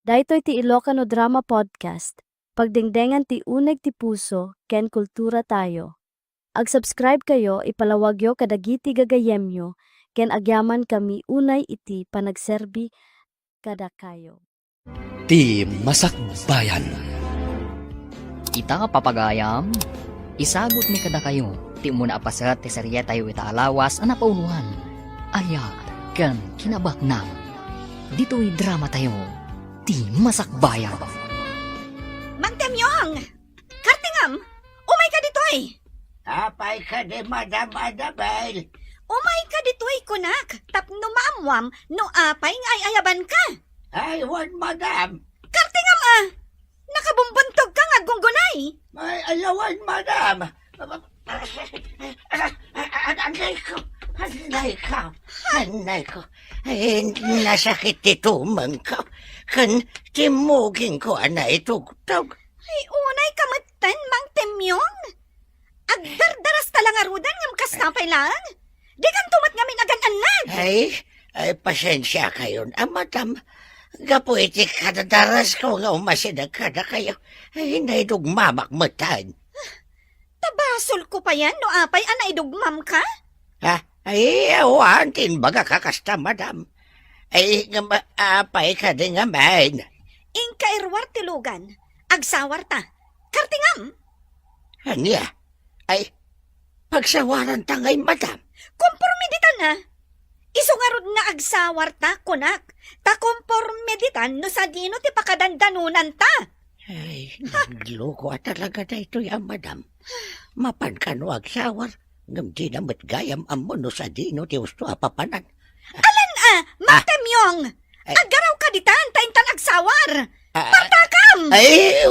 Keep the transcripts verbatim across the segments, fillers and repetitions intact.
Daytoy ti Ilocano Drama Podcast, pagdengdengan ti uneg ti puso ken kultura tayo. Ag-subscribe kayo, ipalawagyo kadagiti gagayemyo, ken agyamankami unay iti panagserbi kadakayo. Ti Masakbayan. Ita, papagayam, isagutmi kadakayo ti umuna a paset ti serietayo ita a lawas a napauloan, Ayat ken Kinabaknang. Ditoy dramatayo, Ti Masakbayan. Mang Temyong! Kartingam! Umayka ditoy! Apay kadi, Madam Annabel? Umayka ditoy, kunak, tapno maammuam no apay nga ay-ayabanka. Ay, wen, Madam. Kartingam a! Nakabumbuntogka nga aggunggunay. Ay, ayaw, wen, Madam. Anayko, anayko, anayko. Ay, nasakit ti tumengko. Ken timmugingko a naitugtog. Ay, unayka metten, Mang Temyong. Agdardarasta la ngaruden ngem kasta pay laeng. Dikanto met ngamin agan-annad. Ay, ay, pasensiakayon a, Madam. Gapu iti kadadarasko nga umasideg kadakayo, ay, naidugmamak metten. Ta basolko payen no apay a naidugmamka? Ha? Ay, awan ti imbagak a kasta, Madam. Ay, ngem, apay kadi ngamin? Inka iruar ti lugan. Agsawarta. Kartingam! Ania? Ay, pagsawaranta ngay, Madam? Kompormiditan a! Isu ngarud nga agsawarta, kunak, ta kompormiditan no sadino ti pakadandanonanta. Ay, nagloko a talaga daytoy a Madam. Mapan kano agsawar, ngem dina met gayam ammo no sadino ti usto a papanan. Alan a, Mang Temyong! Ay. Aggarawka ditan, ta intan agsawar! Ah, partakam! Ay,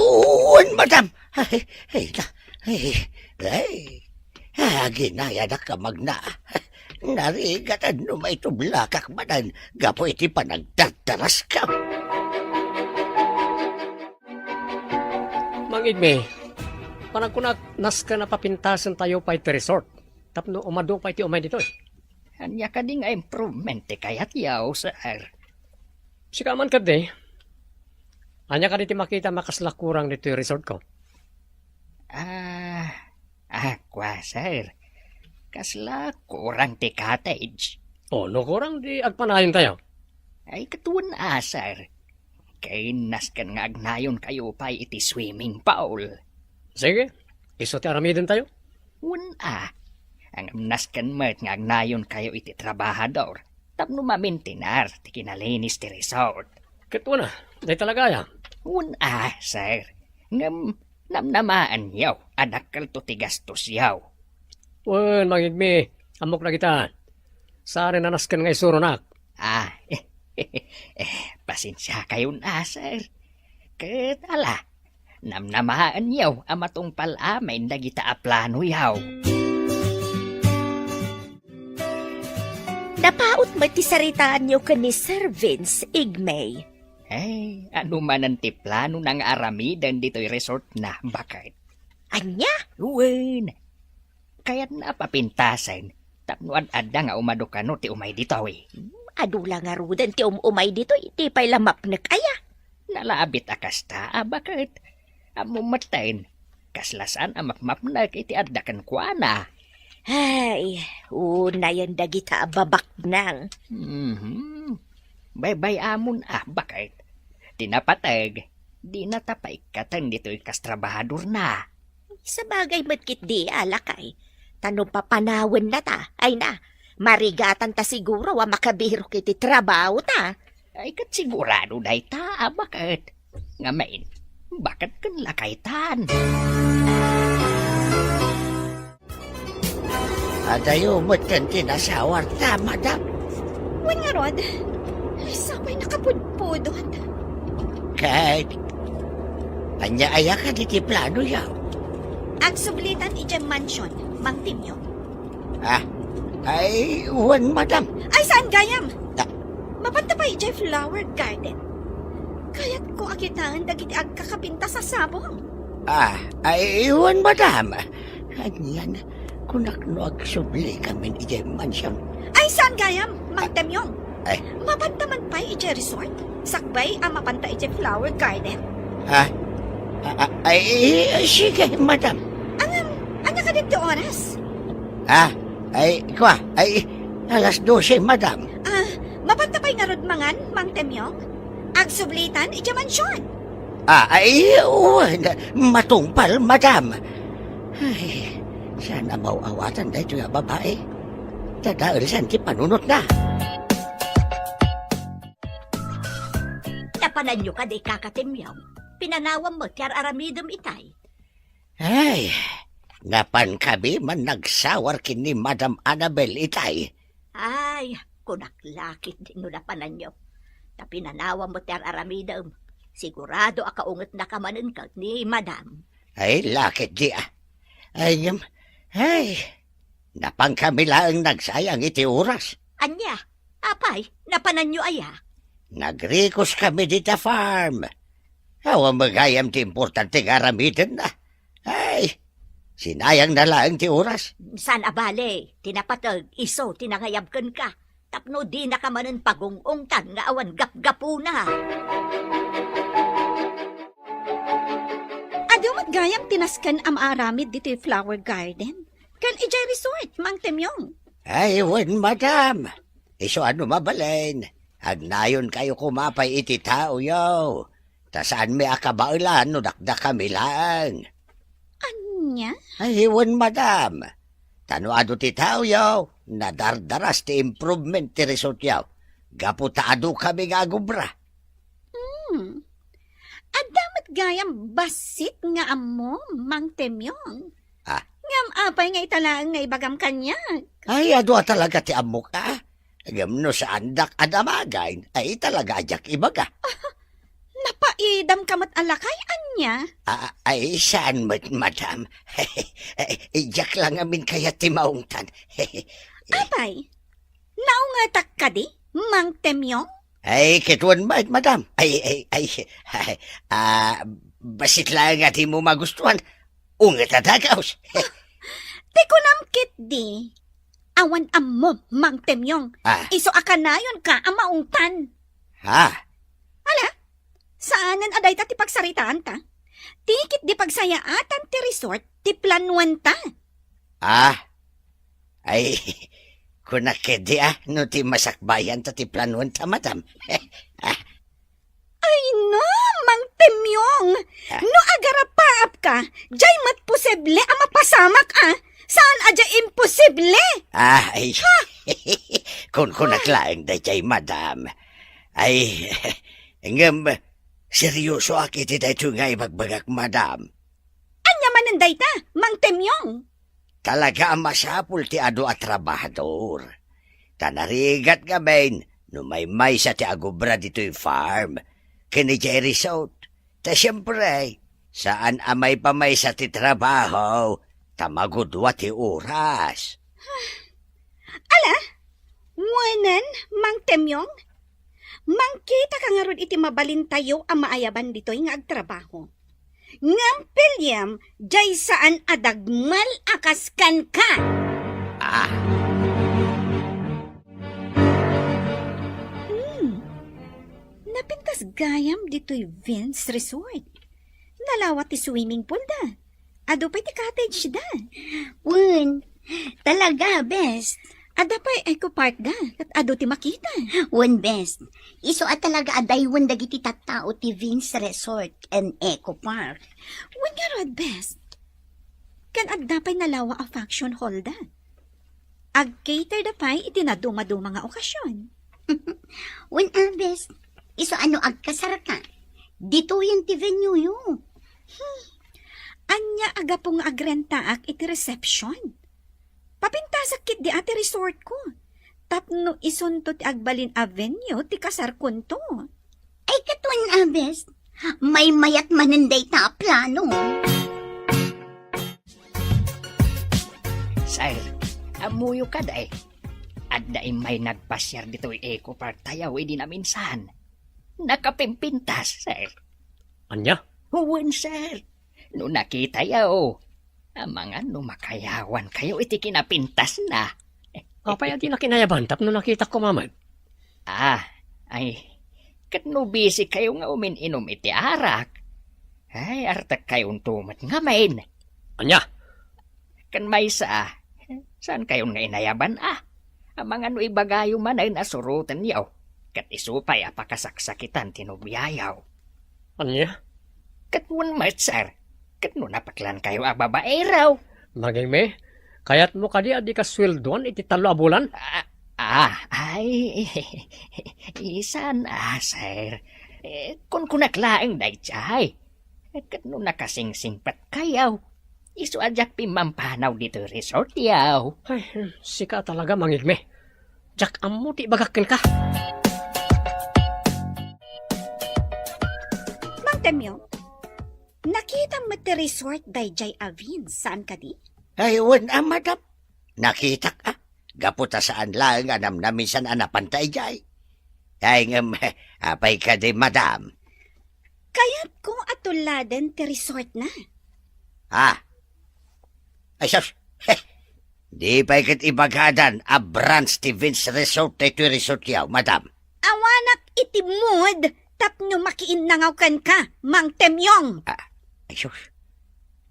wen, Madam! Ay, ay, na, ay, ay. Ah, ginayadak a magna. Narigatan no maitublakak manen gapu iti panagdardaraskan. Mang Igme, panagkunak, nasken a papintasentayo pay ti resort tapno umadu pay ti umay ditoy. Ania kadi nga improvement ti kayatyo, sir? Sika man kadi, ania kadi ti makitam a kasla kurang ditoy resortko? Ah, ah, kua, sir. Kasla kurang ti cottage. O, no kurang, di agpanayontayo. Ay, ket wen a, sir. Ken nasken nga agnayonkayo pay iti swimming pool. Sige, isu ti aramidentayo. Wen a, ngem nasken met nga agnayonkayo iti trabahador tapno mamintinar ti kinalinis ti resort. Ket wen a, dayta la gayam. Wen a, sir. Ngem namnamaenyo a dakkelto ti gastosyo. Wen, Mang Igme, ammok dagita. Saan a nasken nga isuronak. Ah, eh, pasensiakayon a, sir. Ket ala, namnamaenyo a matungpal amin dagita a planoyo. Napaut met ti saritaanyo ken ni Sir Vince, Igme. Ay, anu manen ti planona nga aramiden ditoy resortna, baket? Ania? Wen, kayatna a papintasen tapno ad-adda nga umadu kano ti umay ditoy. Adu la ngaruden ti um-umay ditoy, di pay la mapnek aya. Nalabit a kasta a, baket? Ammom metten, kasla saan a mapmapnek iti adda kenkuana. Ay, unayen dagita a babaknang. Mhm. Baybay-amon a, baket? Ti napateg, dinata paikkaten ditoy kas trabahadorna. Sabagay met ketdi a, lakay. Ta no papanawennata, ay na, marigatanta siguro a makabirok iti trabahota. Ay, ket sigurado dayta a, baket? Ngamin, baket ken lakaytan. Adayo metten ti nasawarta, Madam. Wen ngarud, sapay nakapudpudot. Ket ania aya kadi ti planoyo? Agsublitan idiay mansion, Mang Temyong. Ah, ay, wen, Madam. Ay, saan gayam? Ah. Mapanta pay idiay flower garden. Kayatko a kitaen dagiti agkakapintas a sabong. Ah, ay, wen, Madam. Anian, kunak no agsubli kamin idiay mansion. Ay, saan gayam, Mang Temyong? Ay. Mapanta man pay idiay resort? Sakbay a mapanta idiay flower garden? Ha? A-, a-, ay, ay, sige, madam. Ngem, ania kadin ti oras? Ha? Ay, kua, ay, alas dose, madam. Ah, mapanta pay ngarud mangan, Mang Temyong? Agsublitan idiay mansion. Ah, ay, wen, matungpal, madam. Ay, saan a maw-awatan daytoy a babai? Dadaelsan ti panunotna. Napananyo kadi, Kaka Temyong? Pinanawam met ti ar-aramidem itay. Ay, napankami man nagsawar ken ni Madam Annabel itay. Ay, kunak la ketdi no napananyo. Ta pinanawam met ti ar-aramidem. Sigurado a kaungetnaka manen ket ni Madam. Ay, la ketdi, ah. Ay, ngem, ay, napankami laeng nagsayang iti oras. Ania? Apay, napananyo aya? Nagrikuskami dita farm. Awan met gayam ti importante nga aramidenna. Ay, sinayangna laeng ti oras. Saan a bale, ti napateg, isu ti nangayab kenka. Tapno dinaka manen pagung-ungtan nga awan gapgapuna. Adu met gayam ti nasken a maaramid ditoy flower garden ken idiay resort, Mang Temyong? Ay, wen, madam. Isu a no mabalin, agnayonkayo koma pay iti taoyo. Ta saanmi a kabaelan no dakdakami laeng. Ania? Ay, wen, madam. Ta no adu ti taoyo, nadardaras ti improvement ti resortyo. Gapu ta adukami nga agubra. Hmm. Adda met gayam bassit nga ammom, Mang Temyong. Ah. Ngem apay nga ita laeng nga ibagam kaniak? Ay, adu a talaga ti ammok, ah. Ngem no saandak a damagen, ay talaga a diak ibaga. Napaidamka met a lakay, ania? Ah, ay, saan met, madam. Ay, diak la ngamin kayat ti maungtan. Apay, naungetak kadi, Mang Temyong? Ay, ket wen met, madam. Ay, ay, ay, ay, ah, bassit laeng a dimo magustuhan. Unget a dagaus. Ti kunam ketdi, awan ammom, Mang Temyong. Ah. Isu a kanayonka a maungtan. Ha? Ala, saanen a dayta ti pagsaritaanta. Ti ketdi pagsayaatan ti resort ti planuanta. Ah? Ay, kunak ketdi, ah, no ti masakbayanta ti planuanta, madam. Ah. Ay, no, Mang Temyong! Ah. No agarapaapka, diay met posible a mapasamak, ah! Saan a diay imposible! Ah, ay. Ha? Kunkunak laeng daydiay, madam. Ay, ngem, seryosoak iti daytoy nga ibagbagak, madam. Ania manen dayta, Mang Temyong? Talaga a masapul ti adu a trabahador. Ta narigat ngamin no maymaysa ti agubra ditoy farm ken idiay resort. Ta siempre, saan a maipamaysa ti trabaho ta magudua ti oras. Ala, wenen, Mang Temyong, mangkitaka ngarud iti mabalintayo a maayaban ditoy nga agtrabaho. Ngem piliem, diay saan a dagmel a kas kenka. Ah. Hmm. Napintas gayam ditoy Vince Resort. Nalawa ti swimming pool da. Adu pay ti cottage da. Wen, talaga, bes. Adda pay eco park da, ket adu ti makita. Wen, bes. Isu a talaga a daywen dagiti tattao ti Vince Resort and Eco Park. Wen ngarud, bes. Ken adda pay nalawa a function hall da. Ag-cater da pay iti nadumaduma nga okasion. Wen, a, bes. Isu a no agkasarka, ditoyen ti venue yo. Hmm. Ania a gapu nga agrentaak iti reception? Papintasak ketdi a ti resort ko. Tapno isunto ti agbalin a venue ti kasarkonto. Ay, ket wen, a, bes, maymayat manen dayta a plano. Sir, ammoyo kadi? Adda immay nagpasiar ditoy Eco Park tayo idi naminsan. Nakapimpintas, sir. Ania? Wen, sir. No nakitayo, amangan no makayawankayo iti kinapintasna. Apay a di nakinayaban tapno nakitak koma met? Ah, ay, ket no busy kayo nga umin-inom iti arak, ay, artek kayonto met ngamin. Ania? Ken maysa, saan kayon nga inayaban, a? Amangan no ibagayo manen a surotenyo, ket isu pay a pakasaksakitan ti nobiayo. Ania? Ket wen met, sir, ket no napeklan kayo a babaero. Mangigme, kayatmo kadi a dika sueldoan iti tallo a bulan? Ah, ah, ay, saan a, sir. Eh, kunkunak laeng daydiay. Ket no nakasingsingpet kayo, isu a diak pimmampanaw ditoy resortyo. Ay, sika talaga, Mangigme. Diak ammo ti ibagak kenka. Mang Temyong, nakitam met ti resort daydiay a Vince, saan kadi? Ay, wen a, madam. Nakitak a. Gapu ta saan laeng a namnamisan a napanta idiay. Ay, ngem, apay kadi, madam? Kayatko a tuladen ti resort na. Ah. Ay, sus. Di pay ket ibagadan a branch ti Vince Resort daytoy resortyo, madam. Awanak iti mood tapno makiinnangaw kenka, Mang Temyong. Ah, ay, sus.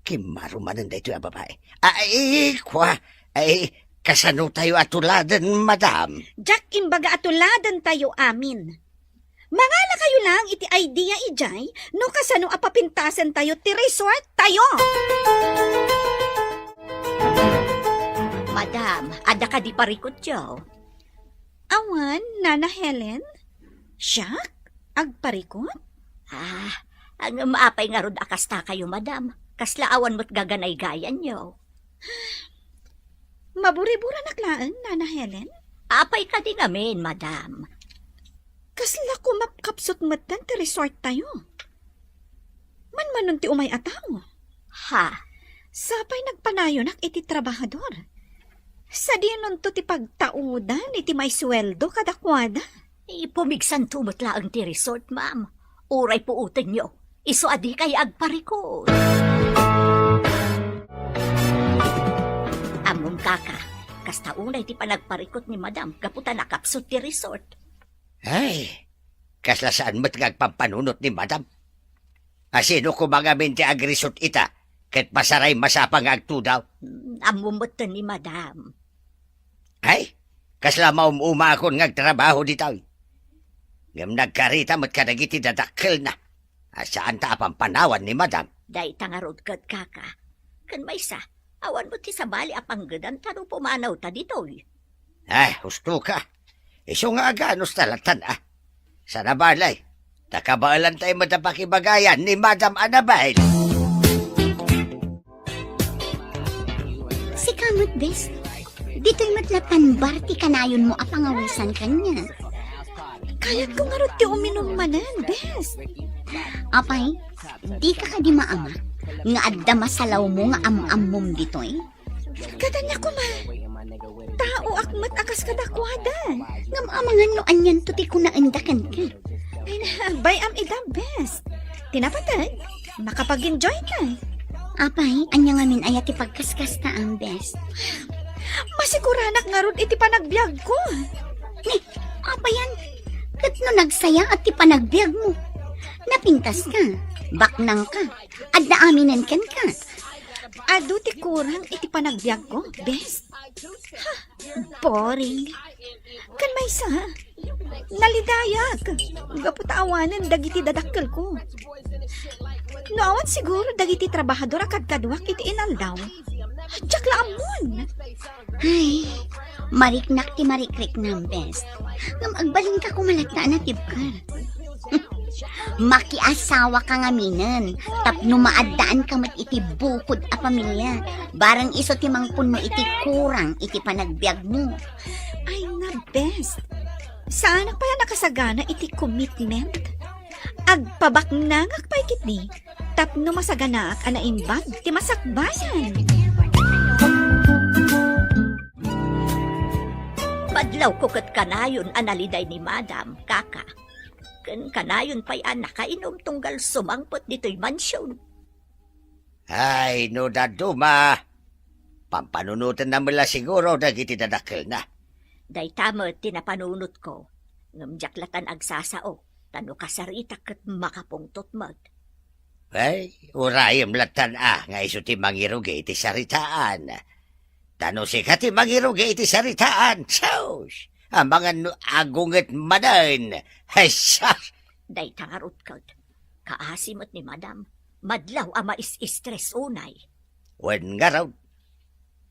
Kimmaro manen daytoy a babae. Ay, kua, ay, kasano tayo a tuladen, madam? Diak imbaga a tuladen tayo amin. Mangala kayo lang iti idea idiay no kasano a papintasen tayo ti resort tayo. Madam, adda kadi parikutyo? Awan, Nana Helen? Siak? Agparikut? Ah, ngem apay ngarud a kasta kayo, madam? Kasla awan met gaganaygayanyo? Maburiburanak laeng, Nana Helen? Apay kadi ngamin, madam? Kasla kumapkapsut metten ti resort tayo. Manmanon ti umay a tao. Ha? Sapay nagpanayonak iti trabahador. Sadinonto ti pagtaudan iti maisueldo kadakuada? Ipumigsanto met laeng ti resort, ma'am. Uray puotenyo. Isu a dikay agparikut. Ammom, kaka, kasta unay ti panagparikut ni madam gapu ta nakapsut ti resort. Ay, kasla saan met nga agpampanunot ni madam. Asino koma ngamin ti agrisut ita, ket pasaray masapa nga agtudaw? Mm, ammom metten ni madam. Ay, kasla maum-umakon nga agtrabaho ditoy. Ngem nagkarita met kadagiti dadakkelna a saanta a pampanawan ni madam. Dayta ngarud ket, kaka. Ken maysa, awan met ti sabali a panggedan ta no pumanawta ditoy. Eh, husto ka. Isu nga aganus ta latan, a. Sana balay, ta kabaelan tayo met a pakibagayan ni Madam Annabel. Sika met, bes. Ditoy met la tanbar ti kanayonmo a pangawisan kaniak. Kayatko ngarud ti uminum manen, bes. Apay, dika kadi maama nga adda masalawmo nga am-ammom ditoy? Ket ania koma? Taoak met a kas kadakuada. Ngem amangan no anianto ti kunaenda kenka. Ay, bay-am ida, bes. Ti napateg, makapag-enjoyta. Apay, ania ngamin aya ti pagkaskasta, bes? Masiguranak ngarud iti panagbiagko. Ni, apayan, ket no nagsayaat ti panagbiagmo? Napintaska, baknangka, adda aminen kenka. Adu ti kurang iti panagbiagko, bes. Ha, boring. Ken maysa, nalidayak gapu ta awanen dagiti dadakkelko. No awan siguro dagiti trabahador a kadkaduak iti inaldaw, diak la ammon. Ay, mariknak ti marikriknam, bes. Ngem agbalinka koma latta a natibker. Makiasawaka ngaminen tapno maaddaanka met iti bukod a pamilia. Bareng isu ti mangpunno iti kurang iti panagbiagmo. Ay nga, bes. Saanak pay a nakasagana iti commitment. Agpabaknangak pay ketdi tapno masaganaak a naimbag ti masakbayan. Madlawko ket kanayon a naliday ni Madam, kaka. Ken kanayon pay a nakainum tunggal sumangpet ditoy mansion. Ay, no dadduma, pampanunotenna met la siguro dagiti dadakkelna. Dayta met ti napanunotko. Ngem diak latan agsasao, ta no kasaritak ket makapungtot met. Ay, urayem latan a nga isu ti mangirugi iti saritaan. Ta no sika ti mangirugi iti saritaan, sus! Amangan no agunget manen. Ay, sus! Dayta ngarud ket, kaasi met ni Madam. Madlaw a mais-stress unay. Wen ngarud,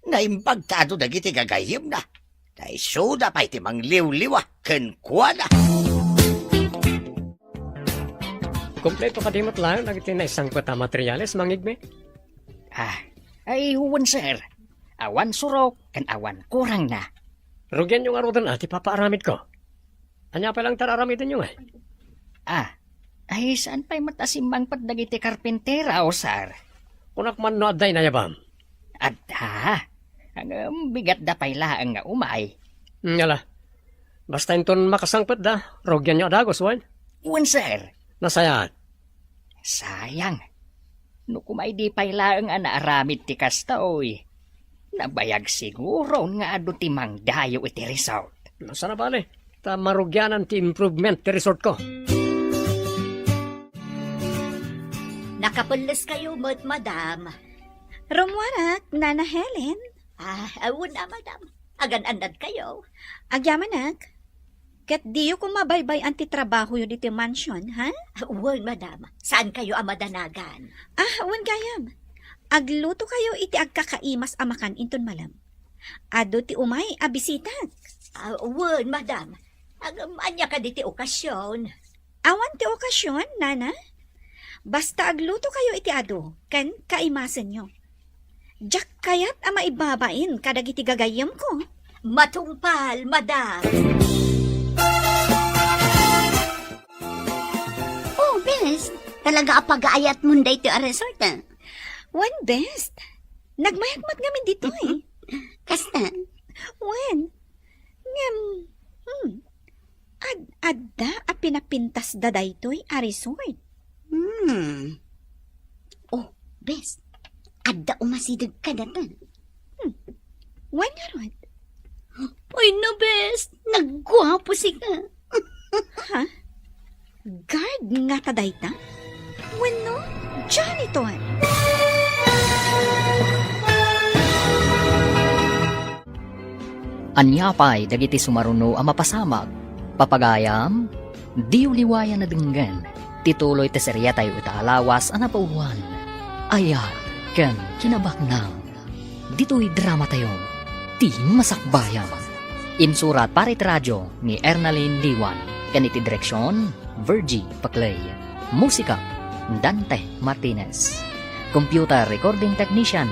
naimbag ta adu dagiti gagayyemna. Ta isuda pay ti mangliwliwa kenkuana. Kompleto kadi met laeng dagiti naisangpet a materiales, Mang Igme? Ah, ay, wen, sir. Awan surok ken awan kurangna. Rugianyo ngaruden a ti papaaramidko. Ania pay laeng ti ar-aramidenyo, eh? Ah, ay, saan pay met a simmangpet dagiti karpintero, sir? Kunak man no adda inayabam. Adda. Ngem bigatda pay laeng nga umay. Ngala. Basta inton makasangpetda, rugianyo a dagus, wen? Wen, sir. Nasayaat. Sayang. No koma idi pay laeng a naaramid ti kasta, oy. Nabayag siguron nga adu ti mangdayo iti resort. No, saan a bale, ta marugianan ti improvement ti resortko. Nakapelleskayo met, Madam. Rummuarak, Nana Helen. Ah, wen a, Madam. Agan-annadkayo? Agyamanak. Ket diyo koma baybay-an ti trabahoyo ditoy mansion, ha? Wen, Madam. Saankayo a madanagan? Ah, wen gayam. Aglutokayo iti agkakaimas a makan inton malem. Adu ti umay a bisitak. Ah, wen, Madam. Ngem ania kadi ti okasion? Awan ti okasion, Nana. Basta aglutokayo iti adu ken kaimasenyo. Diak kayat a maibabain kadagiti gagayyemko. Matungpal, Madam. Oh, bes, talaga a pagaayatmon daytoy a resort, ah. Wen, bes. Nagmayat met ngamin ditoy. Kasta? Wen. Ngem, hmm, ad-adda a pinapintasda daytoy a resort. Hmm. Oh, bes, adda umasideg kadata. Hmm. Wen ngarud? Ay, no, bes, nagguapo sika. Ha? Guard ngata dayta? Wenno janitor? Ania pay dagiti sumaruno a mapasamak? Papagayam, diyo liwayan a denggen ti tuloy ti seriatayo ita a lawas a napauloan, Ayat ken Kinabaknang. Ditoy dramatayo, Ti Masakbayan. Insurat para iti radio ni Ernalyn Liwan ken iti direksion, Virgie Paclay. Musika, Dante Martinez. Computer recording technician,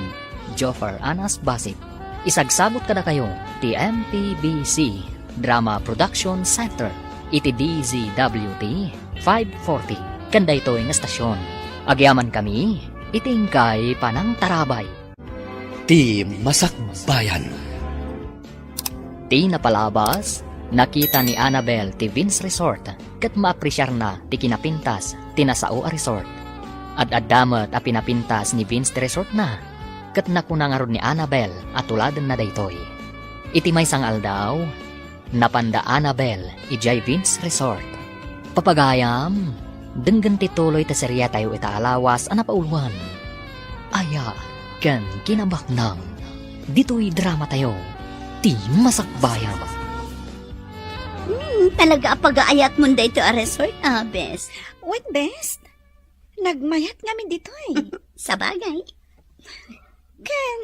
Joffer Anas Basit. Isagsabot kadakayo ti M P B C Drama Production Center iti D Z W T five forty ken daytoy nga estasion. Agyamankami iti inkay panangtarabay. Ti Masakbayan. Ti napalabas, nakita ni Annabel ti Vince Resort ket maapresiarna ti kinapintas ti nasao a resort. Ad-adda met a pinapintas ni Vince ti resortna, ket nakuna ngarud ni Annabel a tuladenna daytoy. Iti maysa nga aldaw, napanda Annabel idiay Vince Resort. Papagayam, denggen ti tuloy ti seriatayo ita a lawas a napauloan, Ayat ken Kinabaknang. Ditoy dramatayo, Ti Masakbayan. Hmm, talaga a pagaayatmon daytoy a resort, ah, bes. Wen, bes? Nagmayat ngamin ditoy. Sabagay. Ken,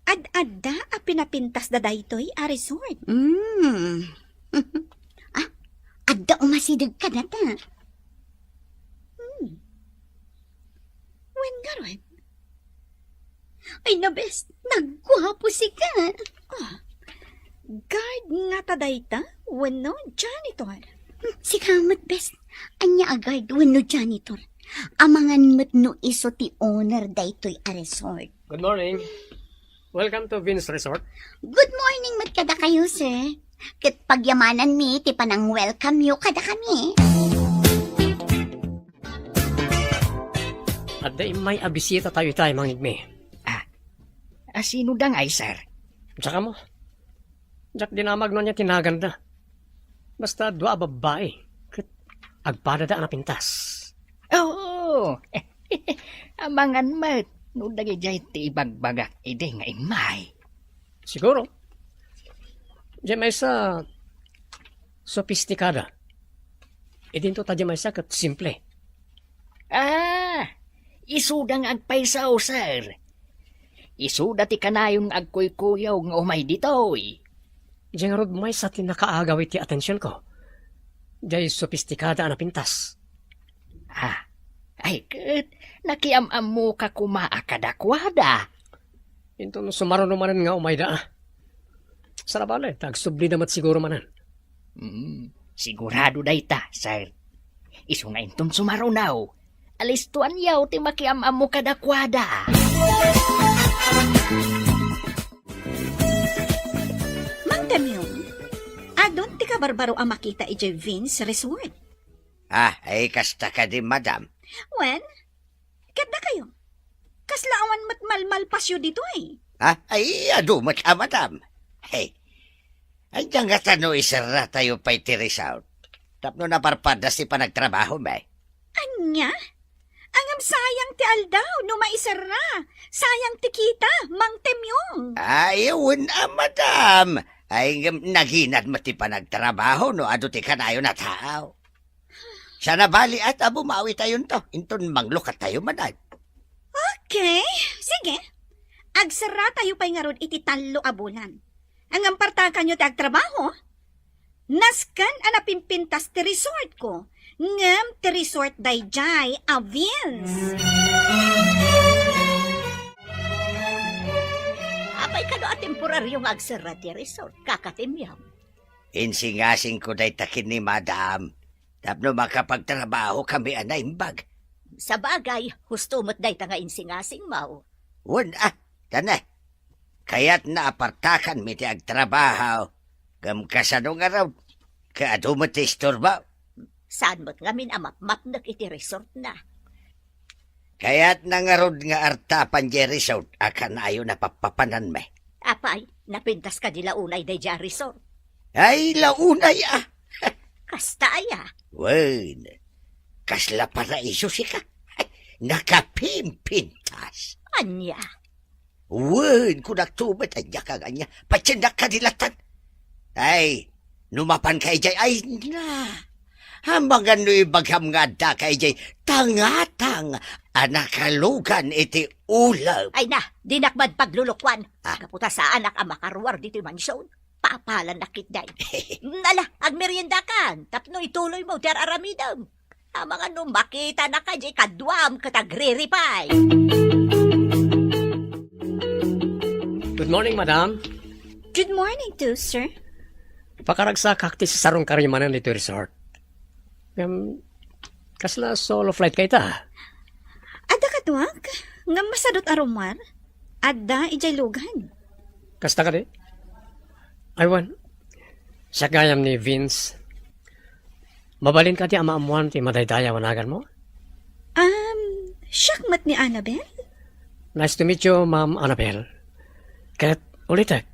ad-adda a pinapintasda daytoy a resort. Hmm. Ah, adda umasideg kadata. Hmm. Wen ngarud? Ay, nabes, nagguapo sika. Ah, guard ngata dayta wenno janitor? Hmm, sika met, bes. Ania a guard wenno janitor? Amangan met no isu ti owner daytoy a resort. Good morning. Welcome to Vince Resort. Good morning met kadakayo, sir. Ket pagyamananmi ti panang-welcome yo kadakami. Adda immay a bisitatayo itay, Mang Igme. Ah, a sino da ngay, sir? Diak ammo. Diak dinamag no ania ti naganda. Basta dua a babbai, ket agpadada a napintas. Oo. Amangan met no dagijay ti ibagbagak idi nga immay. Siguro. Diay maysa, sopistikada. Idinto ta diay maysa ket simple. Ah, isuda nga agpayso, sir. Isuda ti kanayon nga agkuykuyaw nga umay ditoy. Diay ngarud maysa ti nakaagaw iti atensionko. Diay sopistikada a napintas. Ah, ay ket, nakiam-ammoka koma a kadakuada. Inton sumaruno manen nga umayda, a. Sabali, ta agsublida met siguro manen. Hmm, sigurado dayta, sir. Isu nga inton sumaruno, alistoanyo ti makiam-ammo kadakuada. Mang Temyong, adun ti kabarbaro a makita idiay Vince Resort. Ah, ay kasta kadi, madam? Wen, ket dakayo, kasla awan met malmalpasyo ditoy? Ah, ay, adu met a, madam. Hey, ania ngata no iserratayo pay ti resort tapno naparpadas ti panagtrabahomi? Ania? Ngem sayang ti aldaw no maiserra. Sayang ti kita, Mang Temyong. Ay, wen a, madam. Ay, ngem naginad met ti panagtrabaho no adu ti kanayon a tao. Saan a bali, a, ta bumawitayonto, inton manglukatayo manen. Okay, sige. Agserratayo pay ngarud iti tallo a bulan. Ngem partakanyo ti agtrabaho? Nasken a napimpintas ti resortko, ngem ti resort daydiay a Vince. Apay kano a temporario nga agserra ti resort, Kaka Temyong? Insingasingko dayta ken ni madam tapno makapagtrabahokami a naimbag. Sabagay, husto met dayta nga insingasingmo. Wen a, tana. Kayatna a partakanmi ti agtrabaho, ngem kasano ngarud, ket adu met ti istorbo? Saan met ngamin a mapmapnek iti resortna? Kayatna ngarud nga artapan diay resort a kanayon a pappapananmi. Apay, napintas kadi la unay daydiay a resort? Ay, la unay a! Kasta aya? Wen, kasla paraiso sika. Ay, nakapimpintas. Ania? Wen, kunakto met, ania ka nga ania? Patiendak kadi lattan. Ay, no mapanka idiay, ay na. Amangan no ibagam nga addaka idiay tangatang a nakalugan iti ulep. Ay na, dinak man paglulukuan. Ah. Gapu ta saanak a makaruar ditoy mansion. Papalannak ketdi. Ala, agmeriendakan, tapno ituloymo ti ar-aramidem. Amangan no makitanaka diay kaduam ket agriripay. Good morning, madam. Good morning too, sir. Pakaragsakak ti sasarungkayo manen ditoy resort. Ngem, kasla solo flight kayta? Adda kaduak, ngem masadut a rummuar. Adda idiay lugan. Kasta kadi? Ay wen, siak gayam ni Vince. Mabalin kadi a maammuan ti madaydayaw a naganmo? Um, siak met ni Annabel. Nice to meet you, Ma'am Annabel. Ket ulitek,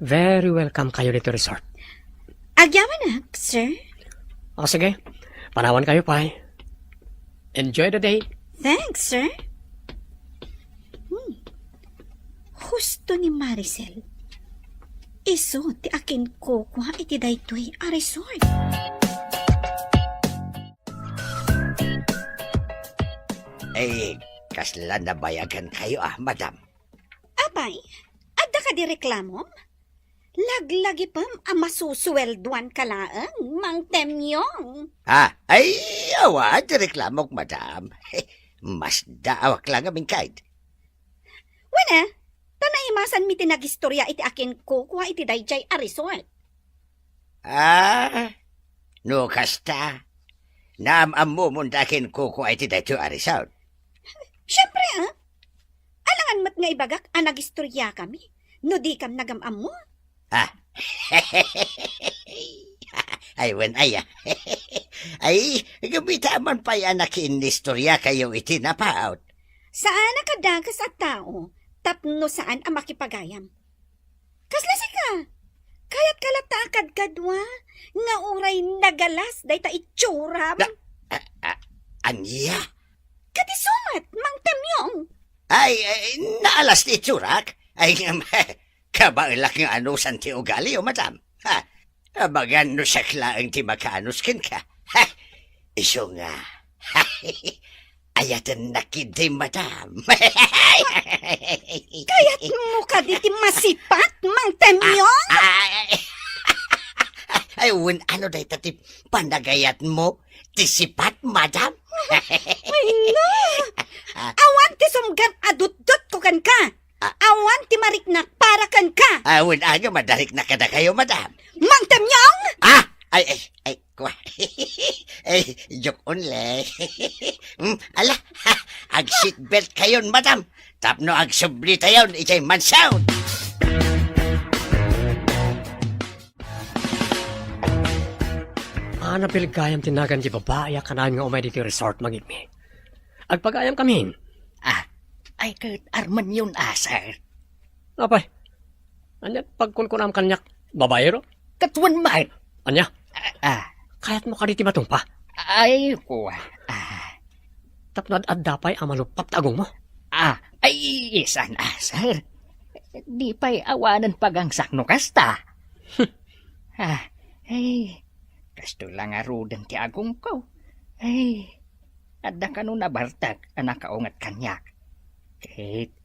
very welcome kayo ditoy resort. Agyamanak, sir. O sige, panawankayo pay. Enjoy the day. Thanks, sir. Hmm. Husto ni Maricel. Isu ti akinkukua iti daytoy a resort. Eh, kasla nabayagankayo a, madam? Apay, adda kadi reklamom? Laglagipem a masusueldoanka laeng, Mang Temyong. Ah, ay, awan ti reklamok, madam. Masdaawak la ngamin kayat. Wen a, ta naimasanmi ti nagistorya iti akinkukua iti daydiay a resort. Ah, no kasta, naam-ammomon ti akinkukua iti daytoy a resort? Siempre, a. Alangan met nga ibagak a nagistoryakami no dikam nagam-ammo. Ah. Ay, wen aya. Ay, gumita man pay a nakiinnistorya kayo iti napaut. Saan a kadakas a tao tapno saan a makipagayam. Kasla sika, Kayatka latta a kadkadua nga uray nagalas dayta itsuram? Na, a, a, ania? Kadi sumat, Mang Temyong. Ay, ay, naalas ti itsurak? Ay, ngem, kabaelak nga anusan ti ugalio, madam. Ha? Abagan no siak laeng ti makaanus kenka. Ha? Isu nga. Ayatennak ketdi, madam. Kayatmo kadi ti masipat, Mang Temyong? Ah, ah, ay, wen ano dayta ti panagayatmo? Ti sipat, madam? Ay, no! Ah. Awan ti sumgam a dutdotko kenka. Ah. Awan ti mariknak para kenka. Ah, wen ania madariknak kadakayo, madam? Mang Temyong! Ah! Ay, ay, ay, kua. Ay, joke only. Hmm, ala, ha, ag-seatbelt kayon, madam. Tapno agsublitayon idiay mansion. Ania pay gayam ti nagan ti babai a kanayon nga umay ditoy resort, Mang Igme? Agpagayam kamin. Ah, ay ket armenyon a, sir. Apay, ania pagkunkunam kaniak, babaero? Ket wen met. Ania? Ah, ah. Kayatmo kadi ti matungpa? Ay, kua. Ah. Tapno ad-adda pay a maluppat ti agongmo? Ah, ay, saan a, sir. Di pay awanen pagangsak no kasta. Ah, ay, kastoy la ngaruden ti agongko. Ay, adda kano nabartek a nakaunget kaniak. Ket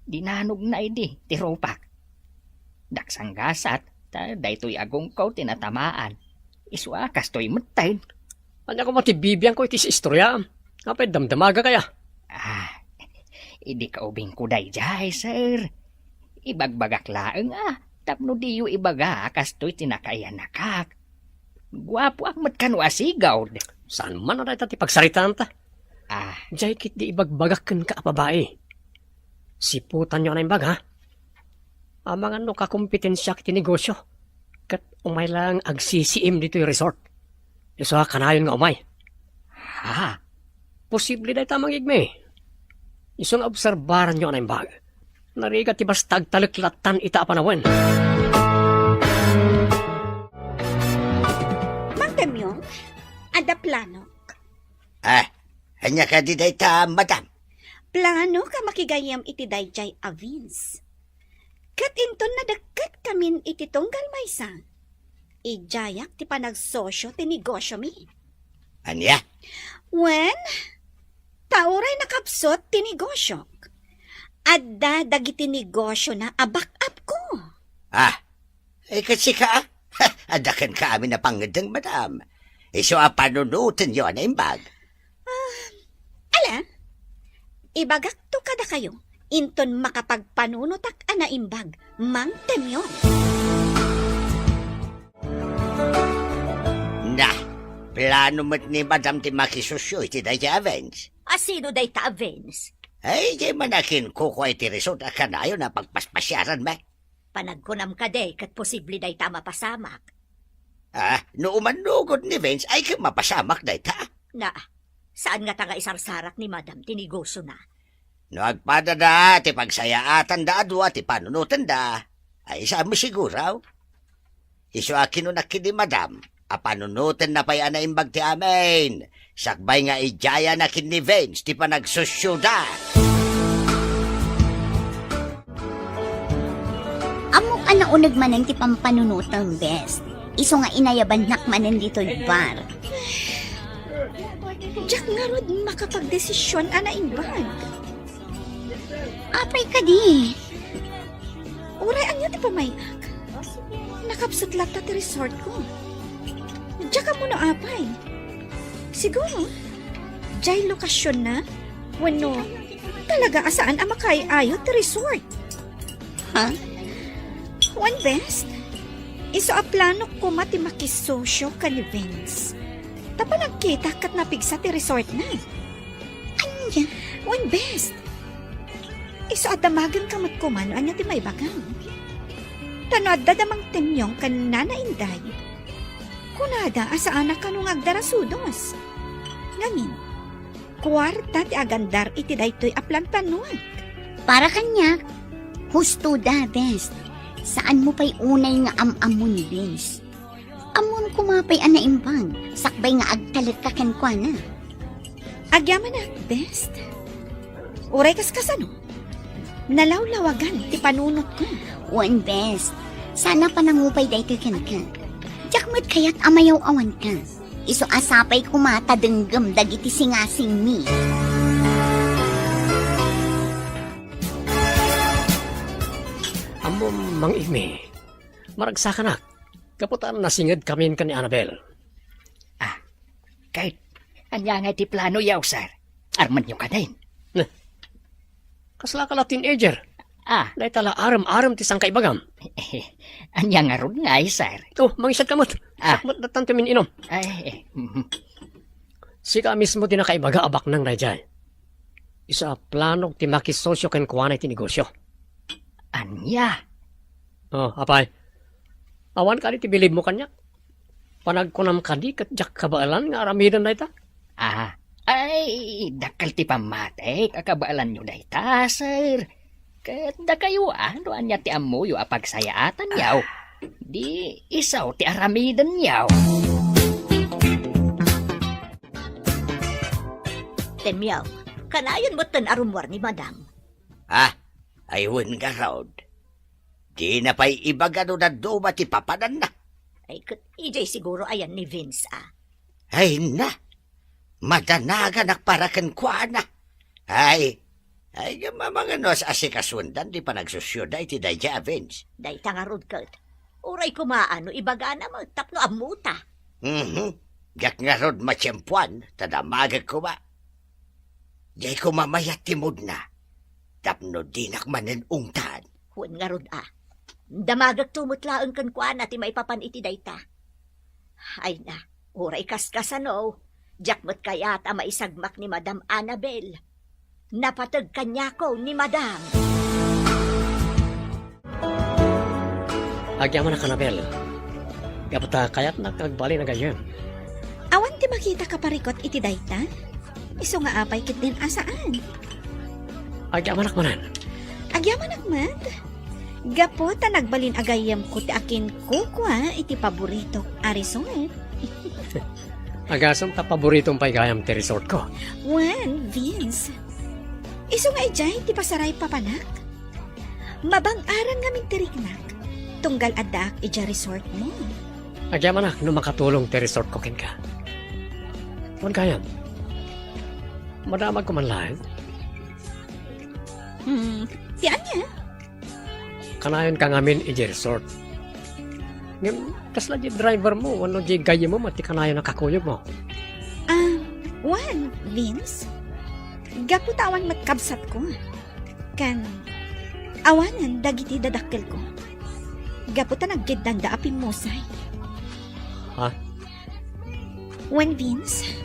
dinanogna idi ti rupak. Daksanggasat, ta daytoy agongko ti natamaan. Isu a kastoy metten. Ania koma ti bibiangko iti istoryaam? Apay, damdamagak aya? Ah, idi kaubingko daydiay, sir. Ibagbagak laeng a, tapno diyo ibaga a kastoy ti nakayanakak. Guapoak met kano a sigud. Saan man a dayta ti pagsaritaanta? Ah. Diay ketdi ibagbagak kenka a babai. Siputanyo a naimbag, ha? Amangan no kakompetensiak iti negosio, ket umay laeng agsisiim ditoy resort. Isu a kanayon nga umay. Ha? Posible dayta, Mang Igme. Isu nga obserbaranyo a naimbag. Narigat ti basta agtalek lattan ita a panawen. Mang Temyong, adda planok. Ah, ania kadi dayta, madam? Planok a makigayyem iti daydiay a Vince. Ket inton nadekket kamin iti tunggal maysa, idiayak ti panagsosio ti negosiomi. Ania? Wen, ta uray nakapsut ti negosiok, adda dagiti negosiona a back-up ko. Ah, eh, ket sika, ah? Adda kenka amin a pangngeddeng, madam. Isu a panunotenyo a naimbag. Ah, ala, ibagakto kadakayo inton makapagpanunotak a naimbag, Mang Temyong. Na, plano met ni madam ti makisosio iti dayta a Vince. A sino dayta a Vince? Ay, diay man a kinkukua iti resort a kanayon a pagpaspasiaranmi. Panagkunam kadi ket posible dayta a mapasamak. Ah, no umannugod ni Vince, ay ket mapasamak dayta. Na, saan ngata nga isarsarak ni Madam ti negosiona? No agpadada ti pagsayaatanda a dua ti panunotenda, ay saan mo siguro? Isu a kinunak iti Madam a panunotenna pay a naimbag ti amin, sakbay nga idiayana ken ni Vince ti panagsosioda. Ammok a nauneg manen ti pampanunotem, Bes. Isu nga inayabannak manen ditoy bar. Diak ngarud makapagdesision a naimbag. Apay kadi? Uray ania ti pamay-ak? Nakapsut latta ti resortko. Diak ammo no apay. Siguro, diay lokasionna wenno talaga a saan a makaay-ayo ti resort. Ha? Wen, Bes, isu a planok koma ti makisosio ken ni Vince. Ta panagkitak ket napigsa ti resortna. Ania? Wen, Bes, isu a damagenka met koma no ania ti maibagam. Ta no adda da Mang Temyong ken Nana Inday, kunada a saanak kano nga agdarasudos. Ngamin, kuarta ti agandar iti daytoy a planplanoak. Para kaniak, husto da, Bes. Saanmo pay unay nga am-ammon, Vince. Ammom koma pay a naimbag, sakbay nga agtalekka kenkuana. Agyamanak, best. Uray kas kasano? Nalawlawagan ti panunotko. Wen, best. Sana panangupay daytoy kenka. Diak met kayat a mayaw-awanka. Isu a sapay koma ta denggem dagiti singasingmi. Ammom, Mang Imi, maragsakanak. Gapu ta nasingedkamin ken ni Annabel. Ah, ket ania ngay ti planoyo, sir? Armenyo kadin? Nah, kasla ka la teenager. Ah. Dayta la arem-arem ti sangkaibagam. Ania ngarud ngay, sir? Oh, mangisadka met. Ah. Sakmet dattan ti min-inom. Ay, eh, mhm. Sika mismo ti nakaibaga a baknang daydiay. Isu a planog ti makisosio kenkuana iti negosio. Ania? Oh, apay. Awan kadi ti bilibmo kaniak? Panagkunam kadi ket diak kabaelan nga aramiden dayta? Ah, ay, dakkel ti pammatik a kabaelanyo dayta, sir. Ket dakayo, ah, no ania ti ammoyo a pagsayaatanyo, di isu ti aramidenyo. Temyo, kanayon metten a rummuar ni Madam. Ah, ay wen ngarud. Dina pay ibaga no dadduma ti papananna. Ay, ket idiay siguro ayan ni Vince, ah. Ay na, madanaganak para kenkuana. Ay, ay, ngem amangan no as-asikasuendan ti panagsosioda iti daydiay a Vince. Dayta ngarud ket, uray koma no ibagana met tapno ammota. Mhm. Diak ngarud matiempoan, ta damagek koma. Diay koma mayat ti moodna, tapno dinak manen ungtan. Wen ngarud a, damagekto met laeng kenkuana ti maipapan iti dayta. Ay na, uray kaskasano, diak met kayat a maisagmak ni Madam Annabel. Napateg kaniako ni Madam. Agyamanak, Annabel. Gapu ta kayatnak nga agbalin a gayyem. Awan ti makita a parikut iti dayta? Isu nga apay ketdin a saan? Agyamanak manen. Agyamanak met. Gapu ta nagbalin a gayyemko ti akinkukua iti paboritok a resort. Agasem ta paboritom pay gayam ti resortko. Wen, Vince. Isu nga idiay ti pasaray papanak? Mabang-arang ngamin ti riknak, tunggal addaak idiay resortmo. Agyamanak no makatulong ti resortko kenka. Wen gayam, madamagko man laeng? Hmm, ti ania? Kanayonka ngamin idiay resort. Ngem, kasla diay drivermo wenno diay gayyemmo met ti kanayon a kakuyogmo? Ah, wen, Vince. Gapu ta awan met kabsatko. Ken awanen dagiti dadakkelko. Gapu ta naggeddanda a pimmusay. Ha? Wen, Vince,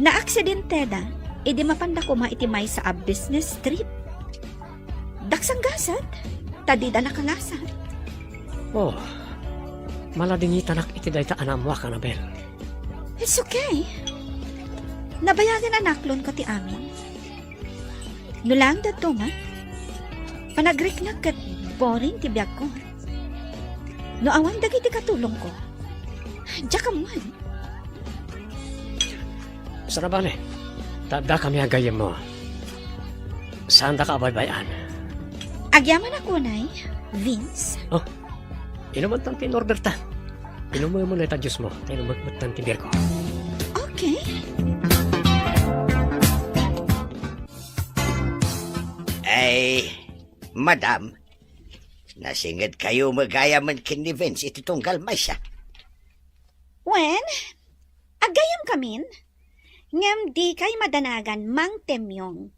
naaksidenteda idi mapanda koma iti maysa a business trip. Daksanggasat, ta dida nakalasat. Oh, maladingitanak iti dayta a naammoak, Annabel. It's okay. Nabayagan a naklonko ti amin. No laeng dadduma, panagriknak ket boring ti biagko. No awan dagiti katulongko, diak ammoen. Saan a bale, ta addakami a gayyemmo. Saandaka a baybay-an. Agyamanak unay, Vince. Oh, inumantan ti in-orderta. Inumem dayta juicemo, ta inumek metten ti beerko. Okay. Ay, madam, nasingedkayo met gayamen ken ni Vince iti tunggal maysa. Wen, aggayamkamin, ngem dikay madanagan Mang Temyong.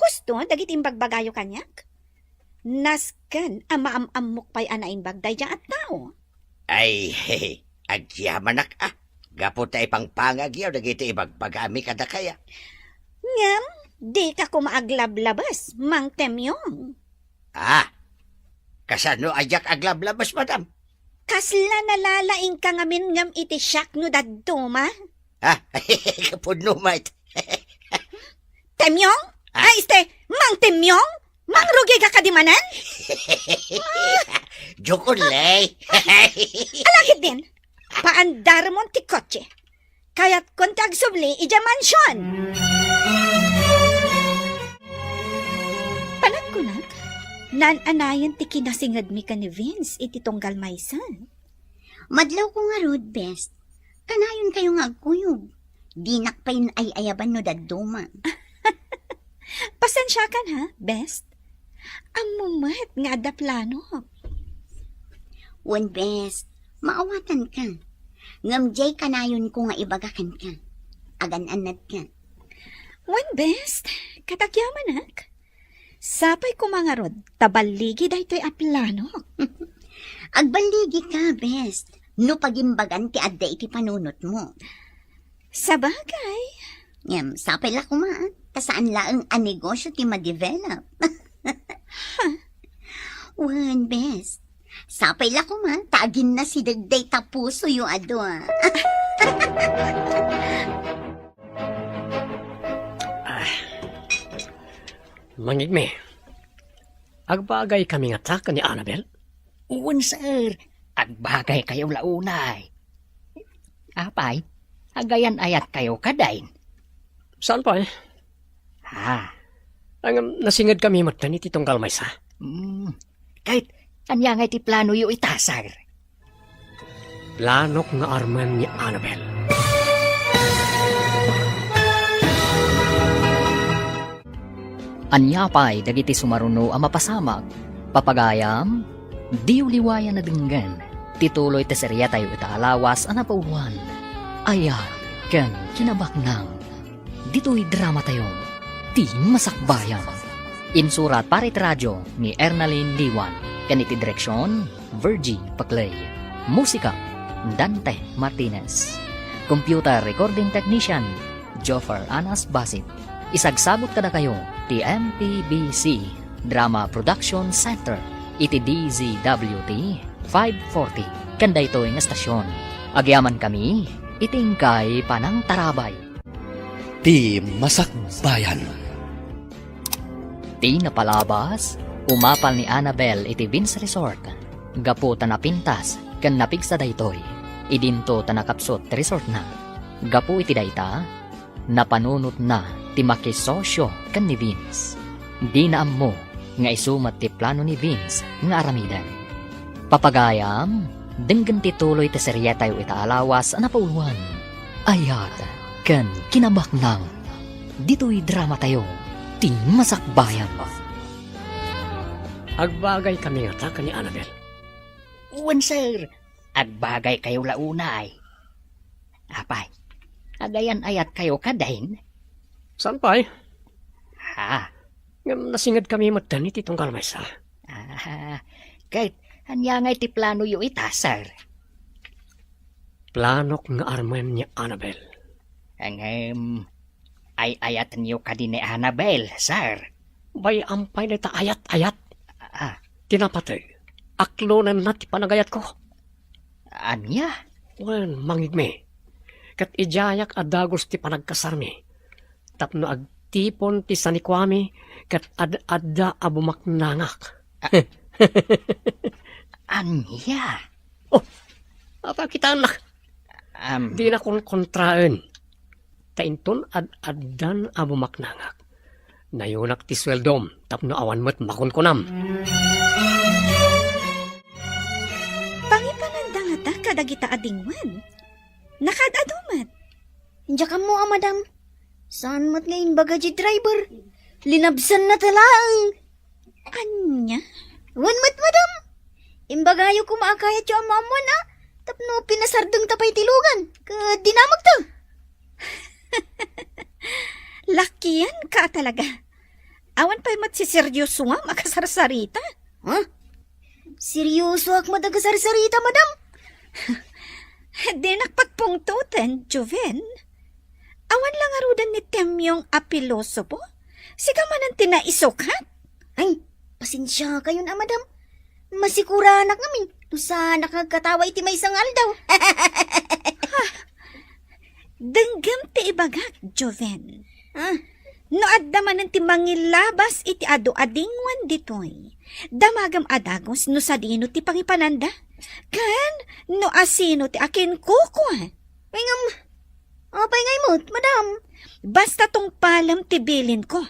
Husto dagiti imbagbagayo kaniak? Nasken a maam-ammok pay a naimbag daydiay a tao. Ay, agyamanak a, gapu ta ipangpangagyo dagiti ibagbagami kadakaya. Ngem dika koma aglablabes, Mang Temyong. Ah, kasano a diak aglablabes, madam? Kasla nalalaingka ngamin ngem iti siak no dadduma? Ah, pudno met. Temyong? Ah. Ay, este, Mang Temyong? Mangrugika kadi manen? Joke only. Ala ketdin, paandarmon ti kotse. Kayatkon ti agsubli idiay mansion. Panagkunak, naan-anayen ti kinasingedmi ken ni Vince iti tunggal maysa. Madlawko ngarud, Best. Kanayonkayo nga agkuyog. Dinak pay ay-ayaban no dadduma. Pasensiakan, ha, Best? Ammom met nga adda planok. Wen, Best, maawatanka. Ngem diay kanayonko nga ibaga kenka. Agan-annadka. Wen, Best, ket agyamanak. Sapay koma ngarud ta balligi daytoy a planok. Agballigika, Best, no pagimbagan ti adda iti panunotmo. Sabagay. Ngem, sapay la koma, ta saan laeng a negosyo ti ma-develop. Wen, Best. Sapay la koma, ta aginnasideg dayta pusoyo a dua. Ah. Mangigmi, agbagaykami ngata ken ni Annabel? Wen, sir. Agbagaykayo la unay. Apay, agayan-ayatkayo kadi? Saan pay? Ah. Ngem, nasingedkami metten iti tunggal maysa. Hmm. Ket, ania ngay ti planoyo ita, sir? Planok nga armen ni Annabel. Ania pay dagiti sumaruno a mapasamak? Papagayam, diyo liwayan a denggen ti tuloy ti seriatayo ita a lawas a napauloan, Ayat ken Kinabaknang. Ditoy dramatayo, Ti Masakbayan. Insurat para iti radio ni Ernalyn Liwan, ken iti direksion, Virgie Paclay. Musika, Dante Martinez. Computer recording technician, Joffer Anas Basit. Isagsabot kadakayo ti M P B C Drama Production Center iti D Z W T five forty. Ken daytoy nga estasion, agyamankami iti inkay panangtarabay. Ti Masakbayan. Ti napalabas, umapal ni Annabel iti Vince Resort gapu ta napintas ken napigsa daytoy. Idinto ta nakapsut ti resortna. Gapu iti dayta, napanunotna ti makisosio ken ni Vince. Dina ammo nga isu met ti plano ni Vince nga aramiden. Papagayam, denggen ti tuloy ti seriatayo ita a lawas a napauloan, Ayat ken Kinabaknang. Ditoy dramatayo, Ti Masakbayan. Agbagaykami ngata ken ni Annabel? Wen, sir. Agbagaykayo la unay. Apay, agayan-ayatkayo kadin? Saan pay? Ha? Ngem nasingedkami metten iti tunggal maysa. Ah, ket ania ngay ti planoyo ita, sir? Planok nga armen ni Annabel. Ngem, ay-ayatenyo kadi ni Annabel, sir? Bay-am pay dayta ayat-ayat. Ah. Ti napateg, aklonenna ti panagayatko. Ania? Wen, mangigmi. Ket idiayak a dagus ti panagkasarmi. Tapno agtipon ti sanikuami ket ad-adda a bumaknangak. Ania? Oh, apay, kitaennak. Am. Dina konkontraen. Ta inton ad-addan a bumaknangak, nayunak ti sueldom tapno awan met makunkunam. Pangipananda ngata kadagita a dingwen. Nakaad-adu met. Diak ammo a, madam. Saan met nga imbaga ti driver? Linabsanna ta laeng. Ania? Wen met, madam. Imbagayo koma a kayatyo a maammoan a tapno pinasardengta pay ti lugan ket dinamagta. Lakianka talaga. Awan pay met siseryosoam a kasarsarita. Ha? Seryosoak met a kasarsarita, madam. Dinak patpungtoten, Joven. Awan la ngaruden ni Temyong a pilosopo? Sika manen ti naisukat? Ay, pasensiakayon a, madam. Masikuranak ngamin no saanak nga agkatawa iti maysa nga aldaw. Ha? Denggem ti ibagak, Joven. Ah, No adda manen ti mangilabas iti adu a dingwen ditoy, damagem a dagus no sadino ti pangipananda, ken no asino ti akinkukua. Ngem, apay ngay met, madam? Basta tungpalem ti bilinko.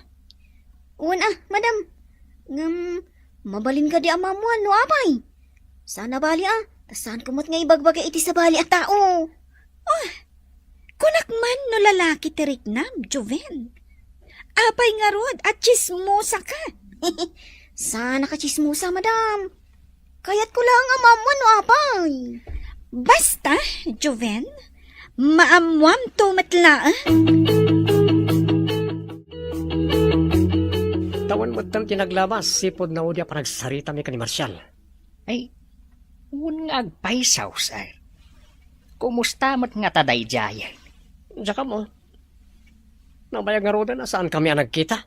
Wen a, madam. Ngem, mabalin kadi a maammuan no apay? Saan a bali a, ta saanko met nga ibagbaga iti sabali a tao. Oh, kunak man no lalaki ti riknam, Joven. Apay ngarud a tsismosa ka? Saan a katsismosa, madam. Kayatko laeng a maammuan no apay. Basta, Joven, maammuamto met laeng. Tawen metten ti naglabas, sipud naudi a panagsaritami ken ni Marcial. Ay, wen nga agpaysaw, sir. Kumusta met ngata daydiayen? Diak ammo. Nabayag ngaruden a saankami a nagkita.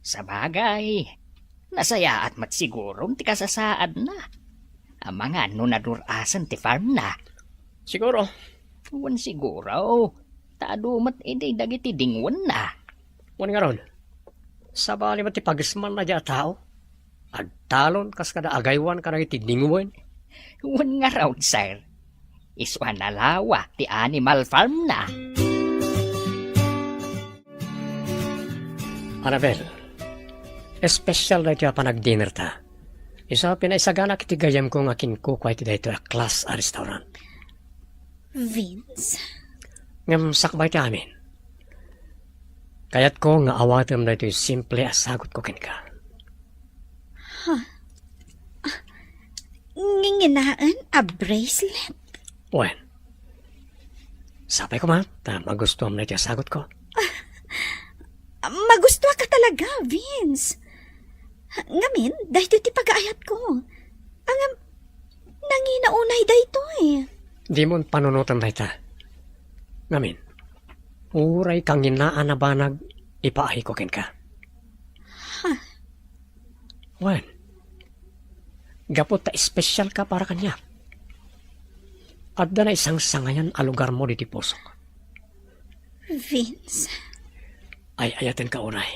Sabagay, nasayaat met siguro ti kasasaadna. Amangan no nadur-asen ti farmna. Siguro. Wen siguro, ta adu met idi dagiti dingwenna. Wen ngarud, sabali met ti pagismanna dayta a tao. Agtalon kas kada agaywan kadagiti dingwen. Wen ngarud, sir, isu a nalawa ti animal farmna. Annabel, espesyal daytoy a panagdinerta. Isu a pinaisaganak iti gayyemko nga kinkukua iti daytoy a class a restaurant. Vince. Ngem sakbay ti amin, kayatko nga awatem daytoy simple a sagutko kenka. Ha? Ah, nginginaen a bracelet? Wen, sapay koma ta magustuam daytoy a sagutko. Ah, magustuaka talaga, Vince. Ngamin, daytoy ti pagaayatko. Ngem, nangina unay daytoy. Dimon panunoten dayta. Ngamin, uray kanginaan a banag ipaayko kenka. Ha? Wen, gapu ta espesyalka para kaniak, adda naisangsangayan a lugarmo ditoy pusok. Vince. Ay-ayatenka unay.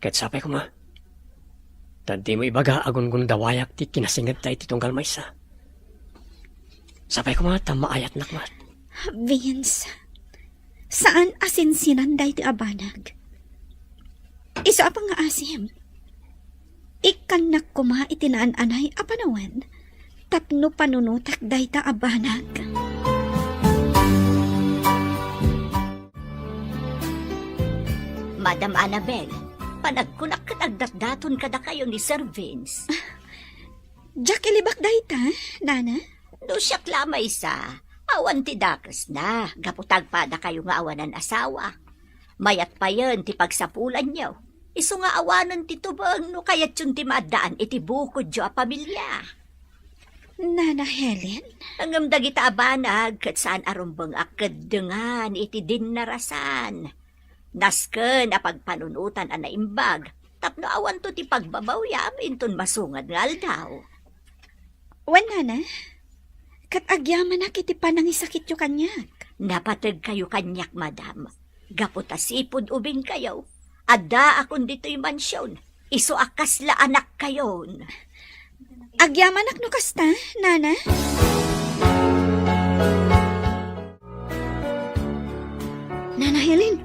Ket sapay koma, ta dimo ibaga a gungundawayak ti kinasingedta iti tunggal maysa. Sapay koma ta maayatnak met. Vince, saan a sinsinan daytoy a banag. Isu a pangngaasim. Ikkannak koma iti naan-anay a panawen tapno panunotak dayta a banag. Madam Annabel, panagkunak ket agdatdaton kadakayo ni Sir Vince. Diak ilibak dayta, Nana. No siak la maysa, awan ti dakesna, gapu ta agpadakayo nga awanan asawa. Mayat payen ti pagsapulanyo. Isu nga awanen ti tubeng no kayatyon ti maaddaan iti bukodyo a pamilia. Nana Helen? Ngem dagita a banag ket saan a rumbeng a keddengan iti dinnarasan. Nasken a pagpanunotan a naimbag tapno awanto ti pagbabawiam inton masungad nga aldaw. Wen, Nana, ket agyamanak iti panangisakityo kaniak. Napategkayo kaniak, madam, gapu ta sipud ubingkayo, addaakon ditoy mansion, isu a kasla anakkayon. Agyamanak no kasta, Nana? Nana Helen,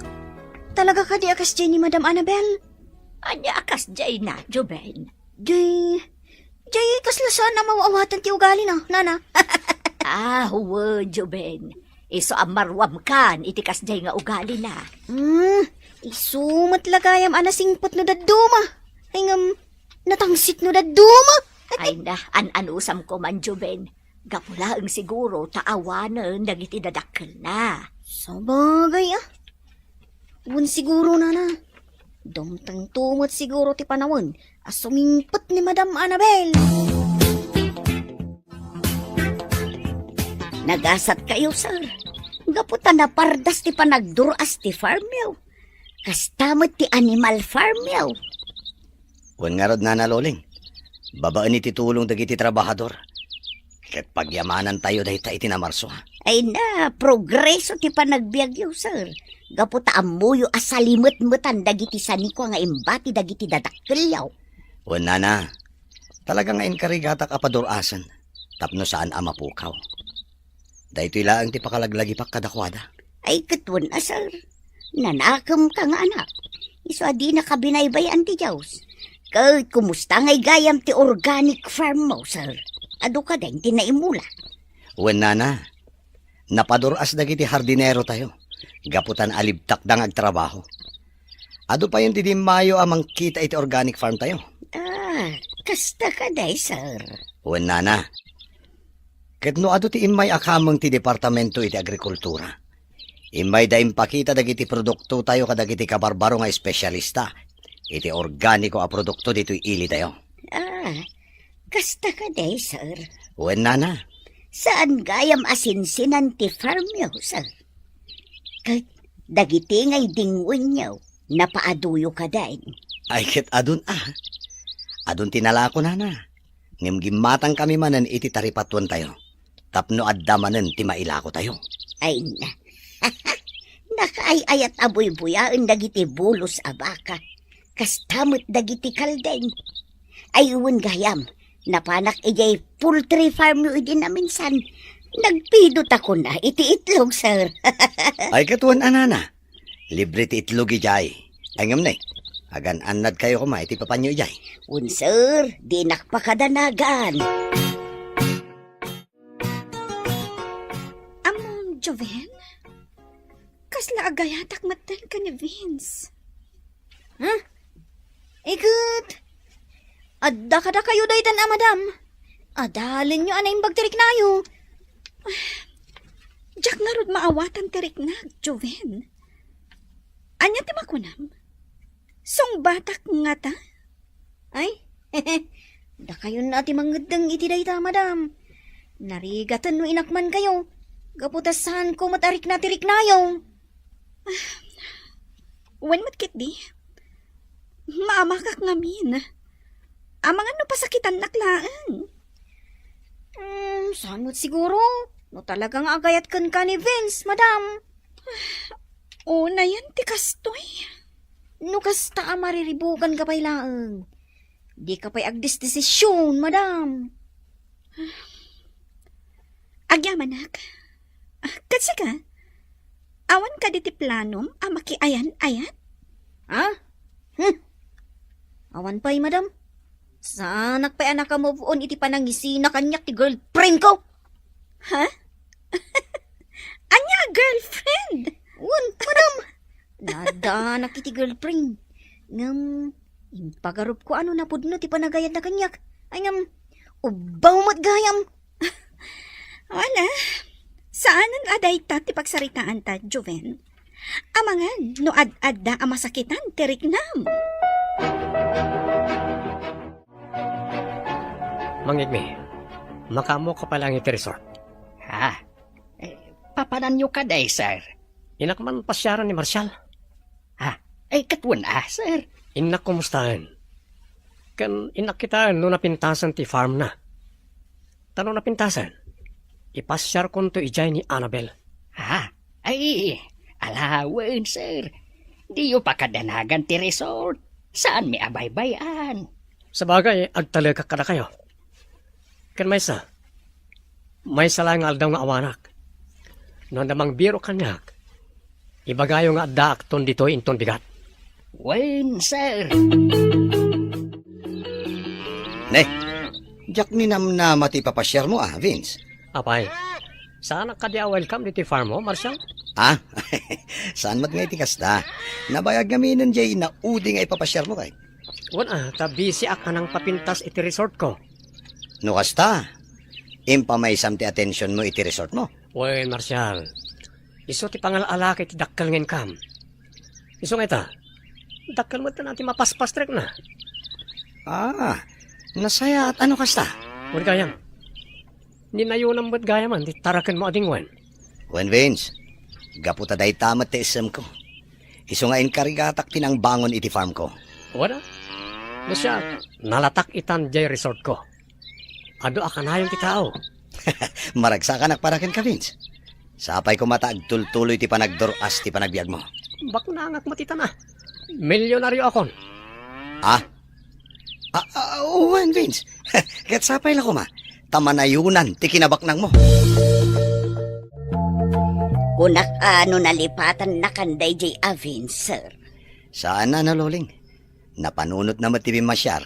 talaga kadi a kasdiay ni Madam Annabel? Ania a kasdiayna, Joven? Jay, jay, kasla saan a maw-awatan ti ugalina, Nana? Ah, wen, Joven. Isu a maruamkan iti kasdiay nga ugalina. Hmm, isu met la gayam a nasingpet no dadduma. Ay ngem, natangsit no dadduma. Ay na, an-anusamko man, Joven. Gapu laeng siguro ta awanen dagiti dadakkelna. Sabagay, ah. Wen siguro, Nana. Dumtengto met siguro ti panawen a sumingpet ni Madam Annabel. Nagasatkayo, sir. Gapu ta napardas ti panagdur-as ti farmyo. Kasta met ti animal farmyo. Wen ngarud, Nana Loling, babaen iti tulong dagiti trabahador, Ket pagyamanantayo dayta iti namarso, ha? Ay na, progreso ti panagbiagyo, sir. Gapu ta ammoyo a salimetmetan dagiti saniko nga imbati dagiti dadakkelyo. Wen, nana, talaga nga inkarigatak a padur-asen tapno saan a mapukaw. Daytoy laeng ti pakalaglagipak kadakuada. Ay, ket wen a, sir. Nanakemka nga anak. Isu a dinaka binaybay-an ti Dios. Ket kumusta ngay gayam ti organic farm mo, sir? Adu kadi ti naimula? Wen, nana, napadur-as dagiti hardinero tayo. Gapu ta naalibtakda nga agtrabaho. Adu payen ti dimmayo a mangkita iti organic farm tayo. Ah, kasta kadi, sir. Wen, nana. Ket no adu ti immay a kameng ti Departamento iti Agrikultura, immayda impakita dagiti produktotayo kadagiti kabarbaro nga espesyalista iti organiko a produkto ditoy ilitayo. Ah, kasta kadi, sir? Wen, nana. Saan gayam a sinsinan ti farmyo, sir? Ket dagiti nga idingwenyo, napaaduyo kadin? Ay, ket adun a. Adun ti nalako, nana. Ngem gimmatangkami manen iti taripatuentayo tapno adda manen ti mailakotayo. Ay na. Nakaay-ayat a buybuyaen dagiti bulos a baka. Kasta met dagiti kaldeng. Ay, wen gayam, napanak idiay poultry farm yo idi naminsan. Nagpidot a kuna iti itlog, sir. Ay, ket wen a, nana. Libre ti itlog idiay. Ay, ngem ne, agan-annadkayo koma iti papanyo idiay. Wen, sir, dinak pakadanagan. Ammom, Joven? Kasla agayatak metten ken ni Vince. Ha? Iket, adda kadakayo daytan a madam. Adalenyo a naimbag ti riknayo. Diak ngarud maawatan ti riknak, Joven. Ania ti makunam? Sungbatak ngata? Ay, dakayon a ti mangeddeng iti dayta, madam. Narigaten no inakmankayo, gapu ta saanko met a rikna ti riknayo. Wen met ketdi, maamakak ngamin. Amangan no pasakitannak laeng. Hmm, saan met siguro? No talaga nga agayat kenka ni Vince, madam. Unayen ti kastoy. No kasta a mariribukanka pay laeng, dika pay agdesdesisyon, madam. Agyamanak. Ah, ket sika? Awan kadi ti planom a makiayan-ayat? Ha? Hmm. Awan pay, madam. Saanak pay a naka-move on iti panangisina kaniak ti girlfriend ko. Ha? Ania a girlfriend? Wen, madam. Naaddanak iti girlfriend. Ngem, impagarupko a no napudno ti panagayatna kaniak. Ay, ngem, ubbaw met gayam. Wala. Saanen a dayta ti pagsaritaanta, Joven. Amangan no ad-adda a masakitan ti riknam. Mangngegmi, makaammoka pay laeng iti resort. Ha? Eh, papananyo kadi, sir? Innak man pasiaren ni Marshall. Ha? Eh, ket wen a, sir? Innak kumustaen. Ken innak kitaen no napintasen ti farmna. Ta no napintasen, ipasiarkonto idiay ni Annabel. Ha? Ay, alawen, sir. Diyo pakadanagan ti resort. Saanmi a baybay-an. Sabagay, agtalekak kadakayo. Ken maysa, maysa laeng nga aldaw nga awanak. No adda mangbiro kaniak, ibagayo nga addaakton ditoy inton bigat. Wen, sir. Ne, diak ninamnama ti ipapasiarmo, a, Vince. Apay, saanak kadi a welcome ditoy farm mo, Marshall? Ah, saan met nga iti kasta. Nabayag ngaminen diay naudi nga ipapasiarmo, kay. Wen a, ta busy ak a nangpapintas iti resort ko. No kasta, impamaysam ti atensionmo iti resort mo. Wen, Marshall, isu ti pangal-alaka iti dakkel nga income. Isu nga ita, dakkel met ti mapaspas ti rikna. Ah, nasayaat a no kasta. Wen gayam, ninayonam met gayamen ti tarakenmo a dingwen. Wen, Vince, gapu ta dayta met ti issemko. Isu nga inkarigatak ti nangbangon iti farm ko. Wen a, no siak, nalatak itan diay resort ko. Adu a kanayon ti tao. Maragsakanak para kenka, Vince. Sapay koma ta agtultuloy ti panagdur-as ti panagbiagmo. Baknangak met itan a. Milyonarioakon. Ah? Ah, ah, wen, Vince. Ket sapay la koma ta manayonan ti kinabaknangmo. Kunak a no nalipatannakan daydiay a Vince, sir. Saan a, Loling. Napanunotna met ti bimmasiar.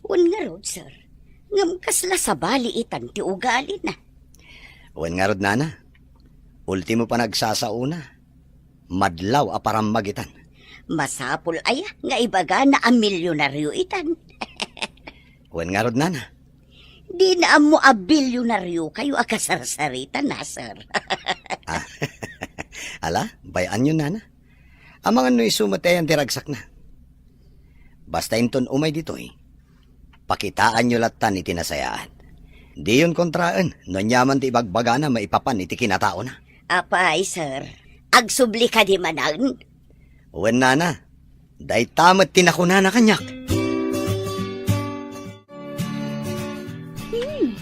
Wen ngarud, sir. Ngem kasla sabali itan ti ugalina. Wen ngarud, nana. Ultimo panagsasaona. Madlaw a parammag itan. Masapul aya nga ibagana a milyonario itan? Wen ngarud, nana. Dina ammo a bilyonariokayo a kasarsaritan, a, sir. Ah. Ala, bay-anyon, nana. Amangan no isu met ti ayan ti ragsakna. Basta inton umay ditoy, pakitaanyo lattan iti nasayaat. Diyon kontraen no aniaman ti ibagbagana maipapan iti kinataona. Apay, sir, agsubli kadi manen? Wen, nana, dayta met ti nakunana kaniak. Hmm.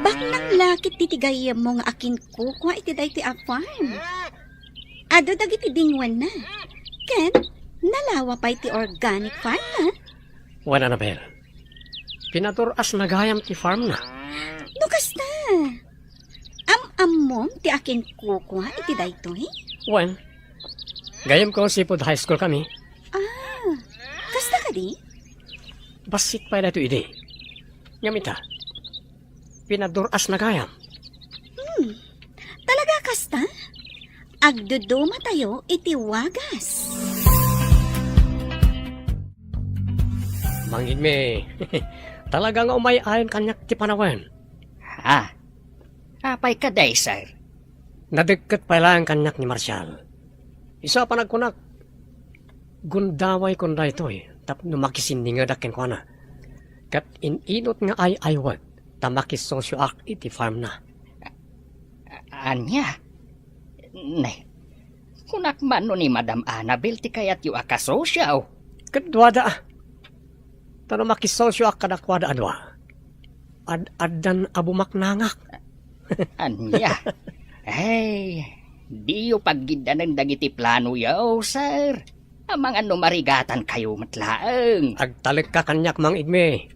Baknang la ket ti gayyemmo nga akinkukua iti daytoy a farm. Adu dagiti dingwenna. Ken nalawa pay ti organic farm na. Wen, Annabel, pinadur-asna gayam ti farm na. No kasta, am-ammom ti akinkukua iti daytoy? Wen, gayyemko seafood high school kami. Ah, kasta kadi? Bassit pay daytoy idi. Ngem ita, pinadur-asna gayam. Hmm, talaga kasta? Agdudumatayo iti wagas. Mangngegmi, talaga nga umay-ayon kaniak ti panawen. Ha? Apay kadi, sir? Nadekket pay laeng kaniak ni Marshall. Isu a panagkunak, gundaway kon daytoy tapno makisinningedak kenkuana. Ket in-inut nga ay-aywek ta makisosioak iti farmna. A-, ania? Ne, kunak man no ni Madam Annabel ti kayatyo a kasosio. Ket duada. Ta no makisosioak kadakuada a dua, ad-addan a bumaknangak. Ania? Ay, diyo paggiddanen dagiti planoyo, sir. Amangan no marigatankayo met laeng. Agtalekka kaniak, Mang Igme.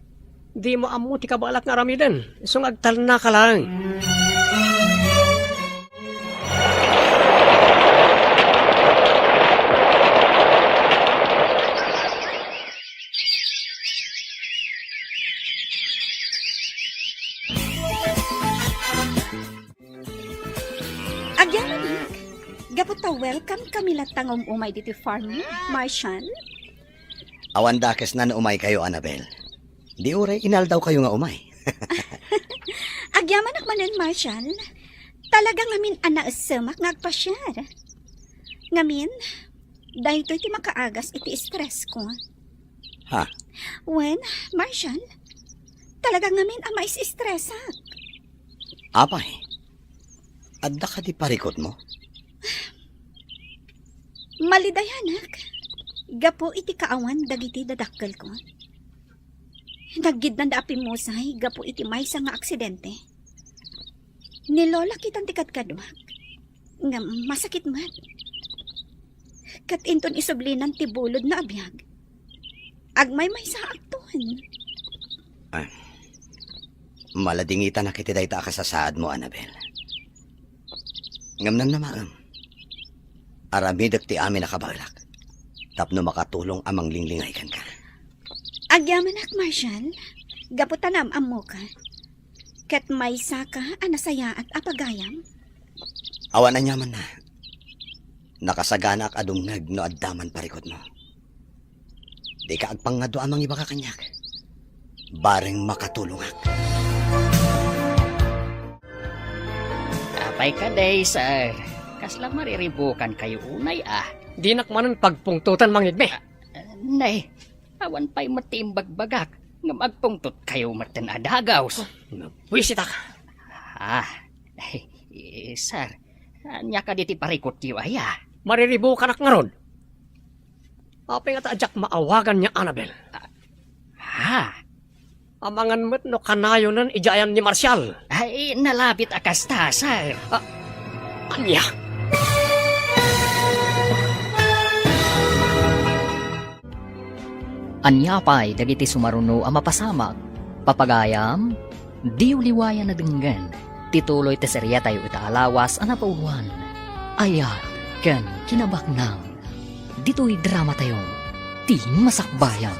Dimo ammo ti kabaelak nga aramiden, isu nga agtalnaka laeng. Agyamanak, gapu ta welcome kami latta nga um-umay ditoy farm, Marshall. Awan dakesna no umaykayo, Annabel. Di uray inaldawkayo nga umay. Agyamanak manen, Marshall. Talaga ngamin a naesemak nga agpasiar. Ngamin, daytoy ti makaagas iti stress ko. Ha? Wen, Marshall, talaga ngamin a mais-stressak. Apay, adda kadi parikutmo? Malidayanak, gapu iti kaawan dagiti dadakkelko. Naggiddanda a pimmusay gapu iti maysa nga aksidente. Ni Lola kitan ti kadkaduak, ngem masakit met. Ket inton isublinan ti bulodna a biag, agmaymaysaakton. Ay, maladingitanak iti dayta a kasasaadmo, Annabel. Ngem namnamaem, aramidek ti amin a kabaelak tapno makatulong a manglinglingay kenka. Agyamanak, Marshall, gapu ta naam-ammoka. Ket maysaka a nasayaat a pagayam? Awan aniamanna. Nakasaganaak a dumngeg no adda man parikutmo. Dika agpangngaduam a mangibaga kaniak. Bareng makatulongak. Apay kadi, sir? Kasla mariribukankayo unay, a? Dinak manen pagpungtotan, Mang Igme. Ah, nay, awan pay met ti imbagbagak, ngem agpungtotkayo metten a dagus. Oh, nabwisitak. Ah, eh, sir, ania kadi ti parikutyo aya? Mariribukanak ngarud. Apay ngata a diak maawagan ni Annabel? Ah, ha? Amangan met no kanayonen idiay ayan ni Marshall. Ay, nalabit a kasta, sir. Ah, ania? Ania pay dagiti sumaruno a mapasamak? Papagayam, diyo liwayan a denggen ti tuloy ti seriatayo ita a lawas a napauluan, Ayat ken Kinabaknang. Ditoy dramatayo, Ti Masakbayan.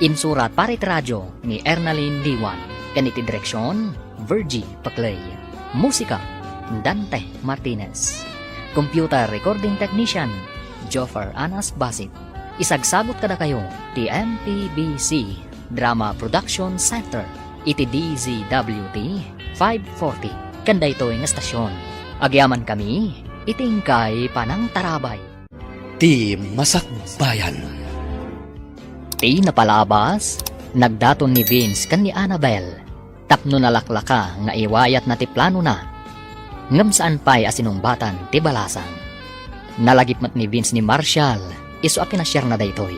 Insurat para iti radio ni Ernalyn Liwan ken iti direksion, Virgie Paclay. Musika, Dante Martinez. Computer recording technician, Joffer Anas Basit. Isagsagut kadakayo ti M P B C Drama Production Center iti D Z W T five forty ken daytoy nga estasion. Agyamankami iti inkay panangtarabay. Ti Masakbayan. Ti napalabas, nagdaton ni Vince ken ni Annabel tapno nalaklaka nga iwayatna ti planona, ngem saan pay a sinungbatan ti balasang. Nalagip met ni Vince ni Marshall isu a pinasiarna daytoy.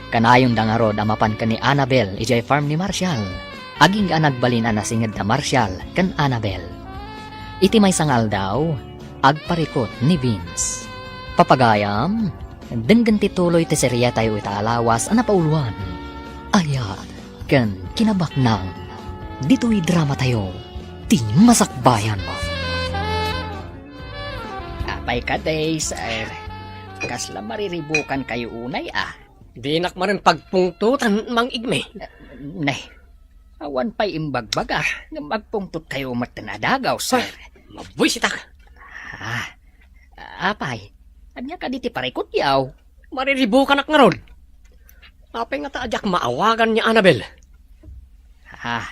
Kanayonda ngarud a mapan ken ni Annabel idiay farm ni Marshall, agingga a nagbalin a nasinged da Marshall ken Annabel. Iti maysa nga aldaw, agparikut ni Vince. Papagayam, denggen ti tuloy ti seriatayo ita a lawas a napauluan, Ayat ken Kinabaknang. Ditoy dramatayo, Ti Masakbayan. Apay kadi, sir? Kasla mariribukankayo unay, a? Dinak manen pagpungtotan, Mang Igme. Ne, awan pay imbagbaga nga agpungtotkayo met a dagaw, sir. Ay, mabuisitak. Ah, apay, ania kadi ti parikutyo? Mariribukanak ngarud. Apay ngata a diak maawagan ni Annabel? Ah.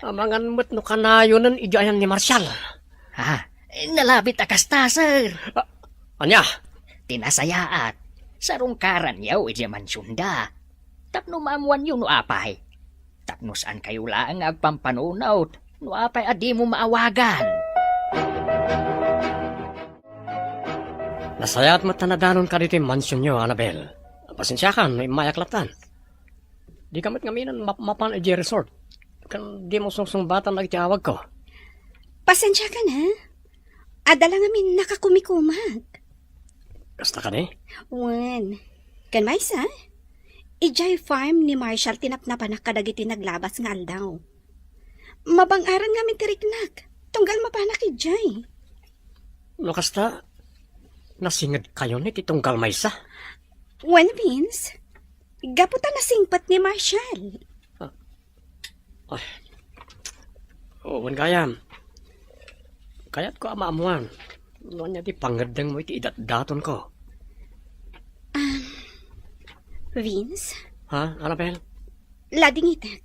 Amangan met no kanayonen idiay ayan ni Marshall. Ah, nalabit a kasta, sir. Ah, ania? Ti nasayaat, sarungkaranyo idiay mansionda. Tapno maammoanyo no apay. Tapno saankayo laeng nga agpampanunot no apay a dimo maawagan. Nasayaat met a nadanonka ditoy mansionyo, Annabel. Pasensiakan no immayak lattan. Dika met ngaminen mapmapan idiay resort ken dimo sungsungbatan dagiti awagko. Pasensiakan, ha? Adda la ngamin nakakumikumag. Kasta kadi? Wen. Ken maysa, idiay farm ni Marshall ti napnapanak kadagiti naglabas nga aldaw. Mabang-aran ngamin ti riknak, tunggal mapanak idiay. No kasta, nasingedkayon iti tunggal maysa? Wen, Vince, gapu ta nasingpet ni Marshall. Ah. Ay. O, wen gayam. Kayatko a maammoan no ania ti pangngeddengmo iti idatdatonko. Ah, Vince? Ha, Annabel? Ladingitek.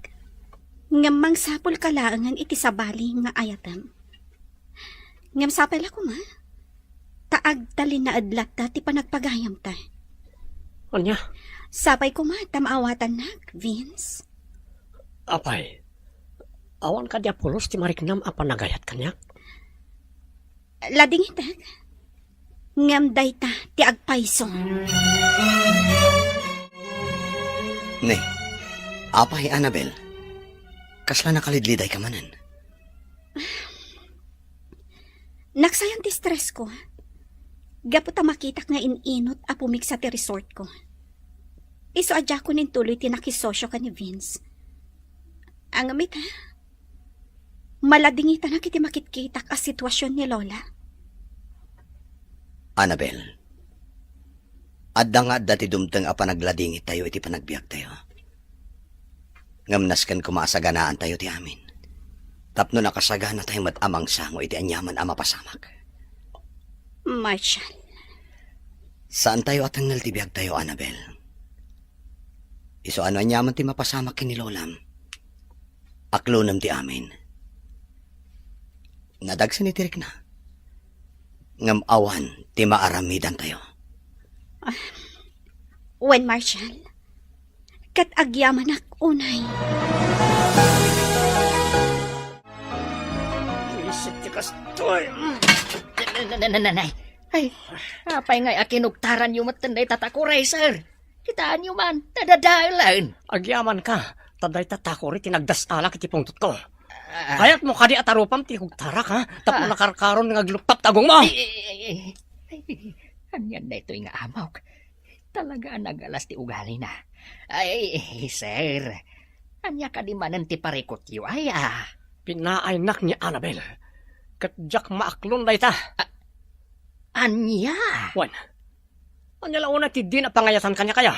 Ngem mangsapulka laengen iti sabali nga ayatem. Ngem sapay la koma, ta agtalinaed latta ti panagpagayamta. Ania? Sapay koma ta maawatannak, Vince. Apay, awan kadi a pulos ti mariknam a panagayat kaniak? Ladingitek. Ngem dayta ti agpayso. Ne, apay, Annabel, kasla nakalidlidayka manen? Naksayan ti stressko. Gapu ta makitak nga in-inut a pumigsa ti resortko. Isu a diakon intuloy ti nakisosio ken ni Vince. Ngem ita, maladingitanak iti makitkitak a situasion ni Lola. Annabel, adda nga adda ti dumteng a panagladingittayo iti panagbiagtayo. Ngem nasken koma a saganaantayo ti amin, tapno nakasaganatayo met a mangsango iti aniaman a mapasamak. Marshall. Saantayo a tengngel ti biagtayo, Annabel. Isu a no aniaman ti mapasamak ken ni Lolam, aklonem ti amin. Nadagsen iti rikna. Ngem awan ti maaramidantayo. Ah, wen, Marshall, ket agyamanak unay. Isit ti kastoy. Na-, na-, na-, na-, nay. Ay, apay ngay a kinugtaranyo met dayta takuray, sir? Kitaenyo man, nadadaelen. Agyamanka, Ta dayta takuri ti nagdas-alak iti pungtotko. Ah. Kayatmo kadi a tarupam ti kugtarak, ha? Tapno Ah. nakarkaron nga agluptak ti agongmo. Ay, ay, ay, ay. Ay, anian daytoy nga amok? Talaga a nagalas ti ugalina. Ay, sir. Ania kadi manen ti parikutyo, aya? Pinaaynak ni Annabel. Ket diak maaklon dayta. A-, ania? Wen. Ania la unay ti dina pangayatan kaniak aya?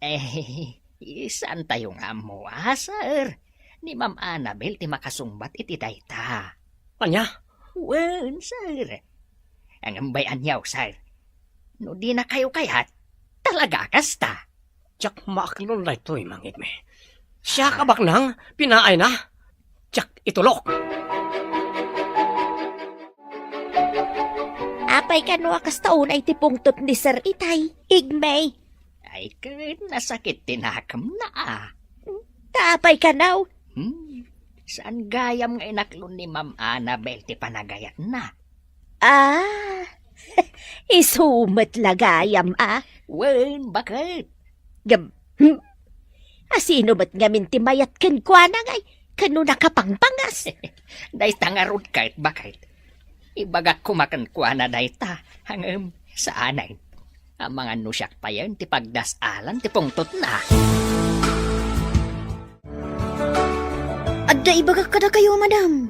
Eh, saantayo nga ammo, a, sir. Ni Ma'am Annabel ti makasungbat iti dayta. Ania? Wen, sir. Ngem bay-anyo, sir. No dinakayo kayat, talaga a kasta. Diak maaklon daytoy, Manggitmi. Siak a baknang pinaayna, diak itulok. Apay kano a kasta unay ti pungtot ni Sir Itay, Igmay? Ay, ket nasakit ti nakemna, a. Ta apay kano? Hmm. Saan gayam nga inaklon ni Ma'am Annabel ti panagayatna? Ah, isu met la gayam, a? Wen, baket? Gab-, hmm. Asino met ngamin ti mayat kenkuana ngay, kano nakapangpangas? Dayta ngarud ket, baket. Ibagak koma kenkuana dayta, ngem saanen. Amangan no siak payen ti pagdas-alan ti pungtotna. Adda ibagak kadakayo, madam.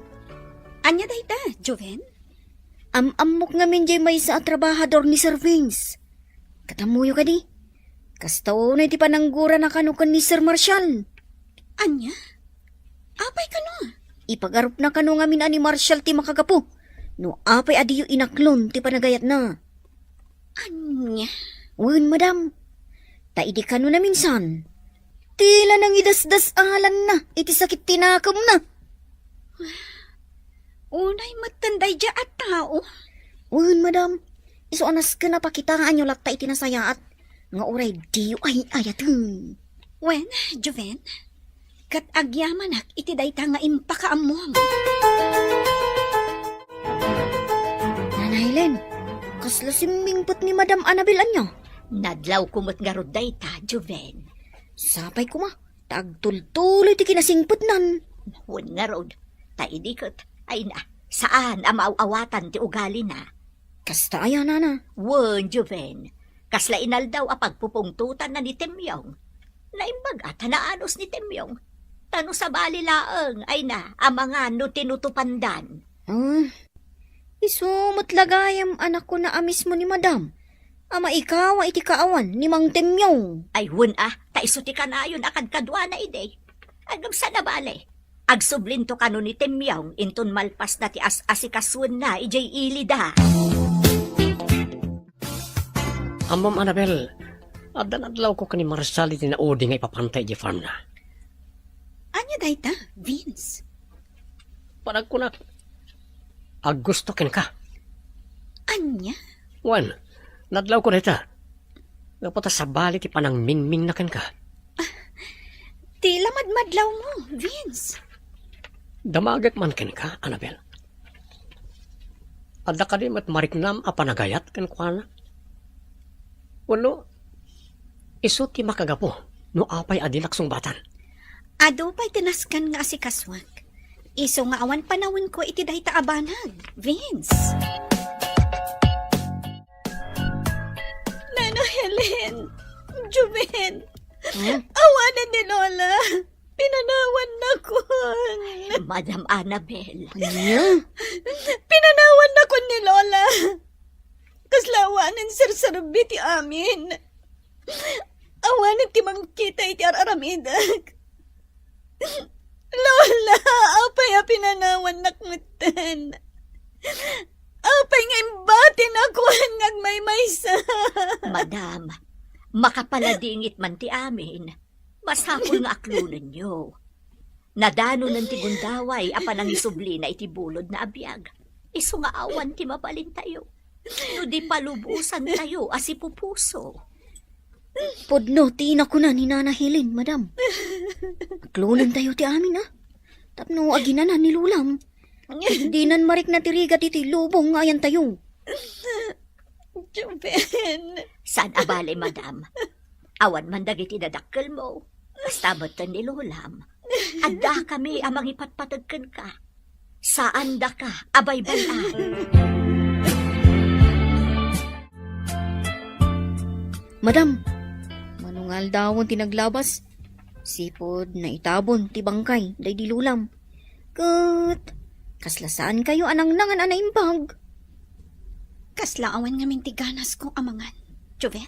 Ania dayta, Joven? Am-ammok ngamin jay maysa a trabahador ni Sir Vince. Ket ammoyo kadi? Kasta unay ti pananggurana kano ken ni Sir Marshall. Ania? Apay kano? Ipagarupna kano ngamin a ni Marshall ti makagapu no apay a diyo inaklon ti panagayatna. Ania? Wen, madam. Ta idi kano naminsan, ti la nangidasdas-alanna iti sakit ti nakemna. Unay metten daydiay a tao? Wen, madam. Isu a nasken a pakitaanyo latta iti nasayaat nga uray diyo ay-ayaten. Wen, Joven, ket agyamanak iti dayta nga impakaammom. Nana Helen, kasla simmingpet ni Madam Annabel ania? Nadlawko met ngarud dayta, Joven. Sapay koma, ta agtultuloy ti kinasingpetnan. Wen ngarud, ta idi ket, ay na, saan a maaw-awatan ti ugalina. Kasta aya, nana? Wen, Joven. Kasla inaldaw a pagpupungtotanna ni Temyong. Naimbag a ta naanus ni Temyong. Ta no sabali laeng, ay na, amangan no tinutupandan. Ah, isu met la gayam a nakuna a mismo ni Madam a maikawa iti kaawan ni Mang Temyong. Ay, wen a, ta isu ti kanayon a kadkaduana idi. Agam sa nabali. Agsublinto kano ni Temyong inton malpasna ti as-asikasuenna idiay ilida. Ammom, Annabel, adda nadlawko ken ni Marshall iti naudi nga ipapanta idiay farmna. Ania dayta, Vince? Panagkunak, aggusto kenka. Ania? Wen, nadlawko dayta. Gapu ta sabali ti panangmingmingna kenka. Ti la madmadlawmo, Vince. Damagek man kenka, Annabel. Adda kadi met mariknam a panagayat kenkuana? Wenno, isu ti makagapu no apay a dinak sungbatan? Adu pay ti nasken nga asikasuak. Isu nga awan panawenko iti dayta a banag, Vince. Nana Helen, Joven, Hmm? Awanen ni Lola. Pinanawannakon. Madam Annabel. Ania? Pinanawannakon ni Lola. Kasla awanen serserbi ti amin. Awanen ti mangkita iti ar-aramidek. Lola, apay a pinanawannak metten? Apay nga imbatinakon nga agmaymaysa? Madam, makapaladingit man ti amin, masapul nga aklonenyo. Nadanonen ti gundaway a panangisublina iti bulodna a biag. Isu nga awan ti mabalintayo no di palubosantayo a sipupuso. Pudno ti nakuna ni Nana Helen, madam. Aklonentayo ti amin, a. Tapno aginanan ni Lolam. Dinan marikna ti rigat iti lubong nga ayantayo. Joven. Saan a bale, madam. Awan man dagiti dadakkelmo. Kasta metten ni Lolam. Addakami a mangipatpateg kenka. Saandaka a baybay-an. Madam, mano nga aldawen ti naglabas? Sipud naitabon ti bangkay daydi Lolam. Ket kasla saankayo a nangnangan a naimbag? Kasla awan ngamin ti ganasko a mangan, Joven.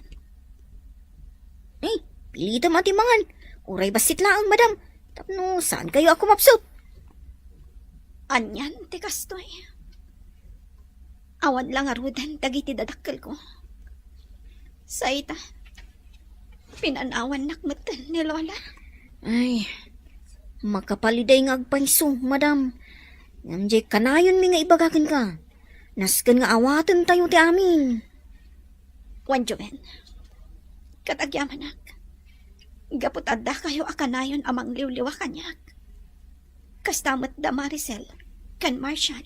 Ay, pilitem a ti mangan. Uray bassit laeng, madam. Tapno saankayo a kumapsut. Anian ti kastoy? Awan la ngaruden dagiti dadakkelko. Sa ita, pinanawannak metten ni Lola. Ay, makapaliday nga agpayso, madam. Ngem diay kanayonmi nga ibaga kenka. Nasken nga awatentayo ti amin. Wen, Joven, ket agyamanak, gapu ta addakayo a kanayon a mangliwliwa kaniak. Kasta met da Maricel ken Marshall.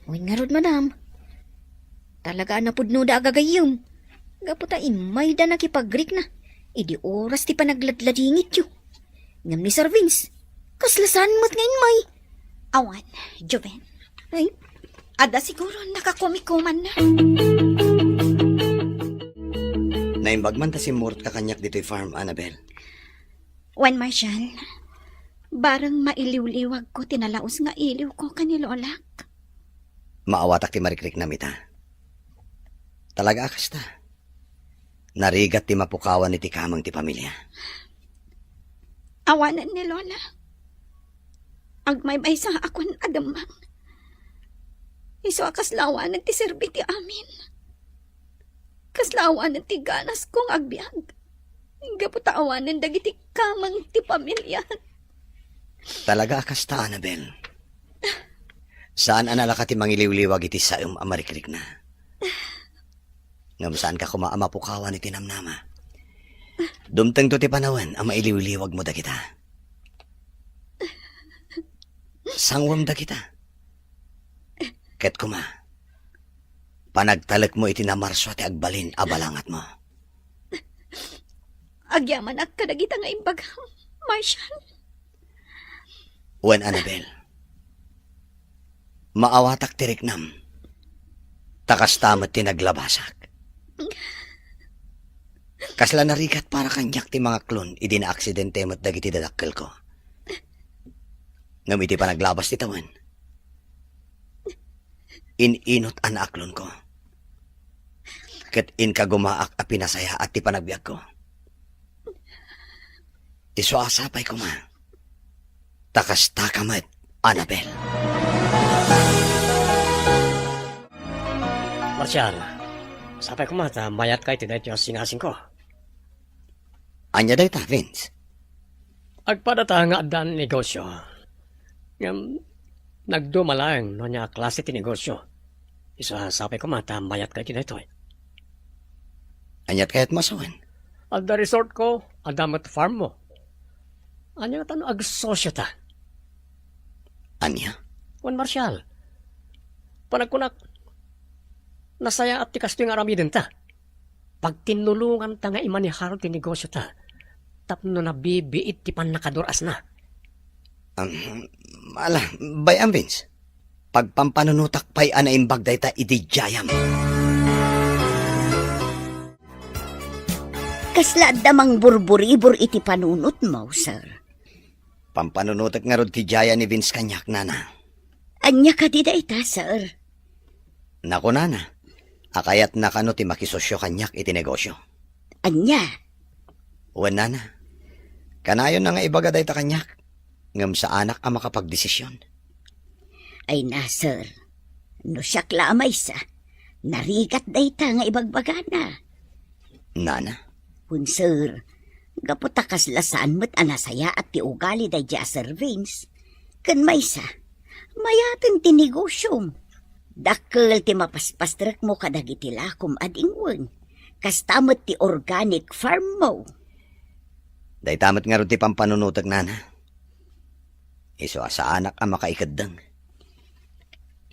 Wen ngarud, madam. Talaga a napudnoda a gagayyem. Gapu ta immayda nakipagrikna idi oras ti panagladladingityo. Ngem ni Sir Vince, kasla saan met nga immay. Awan, Joven. Ay? Adda siguro nakakumikumanna. Naimbag man ta simmurot ka kaniak ditoy farm, Annabel. Wen, Marshall, bareng mailiwliwagko ti nalaus nga iliwko ken ni Lolak. Maawatak ti marikriknam ita. Talaga a kasta. Narigat ti mapukawan iti kameng ti pamilia. Awanen ni Lola. Agmaymaysaakon a demmang. Isu a kasla awanen ti serbi ti amin. Kasla awanen ti ganasko nga agbiag. Gapu ta awanen dagiti kameng ti pamilia. Talaga a kasta, Annabel. Saan a nalaka ti mangiliwliwag iti saem a marikrikna. Ngem saanka koma a mapukawan iti namnama. Dumtengto ti panawen a mailiwliwagmo dagita. Sanguem dagita. Ket koma, panagtalekmo iti namarsua ti agbalin a balangatmo. Agyamanak kadagita nga imbagam, Marshall. Wen, Annabel, maawatak ti riknam, ta kasta met ti naglabasak. Kasla narigat para kaniak ti mangaklon idi naaksidente met dagiti dadakkelko. Ngem iti panaglabas ti tawen, in-inut a naaklonko. Ket inkagumaak a pinasayaat ti panagbiagko. Isu a sapay koma. Ta kastaka met, Annabel. Marshall, sapay koma ta mayat ka iti daytoy a singasingko. Ania dayta, Vince? Agpadata nga addan negosio. Ngem, nagduma laeng no ania a klase ti negosio. Isu a sapay koma ta mayat ka iti daytoy. Aniat kayat mo a sawen? Adda resort ko, adda met farm mo. Ania ngata no agsosio ta? Ania? Wen, Marshall, panagkunak, nasayaat ti kastoy nga aramidenta. Pagtinnulonganta nga imanehar ti negosiota tapno nabibiit ti pannakadur-asna. Um, ala, bay-am, Vince. Pagpampanunotak pay a naimbag dayta idi diayam. Kasla adda mangburburibor iti panunotmo, sir? Pampanunotek ngarud ti diaya ni Vince kaniak, nana. Ania kadi dayta, sir? Nakunana a kayatna kano ti makisosio kaniak iti negosio. Ania? Wen, nana. Kanayonna nga ibaga dayta kaniak, ngem saanak a makapagdesision. Ay na, sir. No siak la a maysa, narigat dayta nga ibagbagana. Nana? Wen, sir, gapu ta kasla saan met a nasayaat ti ugali daydi a Sir Vince. Ken maysa, mayaten ti negosiom. Dakkel ti mapaspastrekmo kadagiti lakom a dingwen. Kasta met ti organic farm mo. Dayta met ngarud ti pampanunotek, nana. Isu a saanak a makaikeddeng.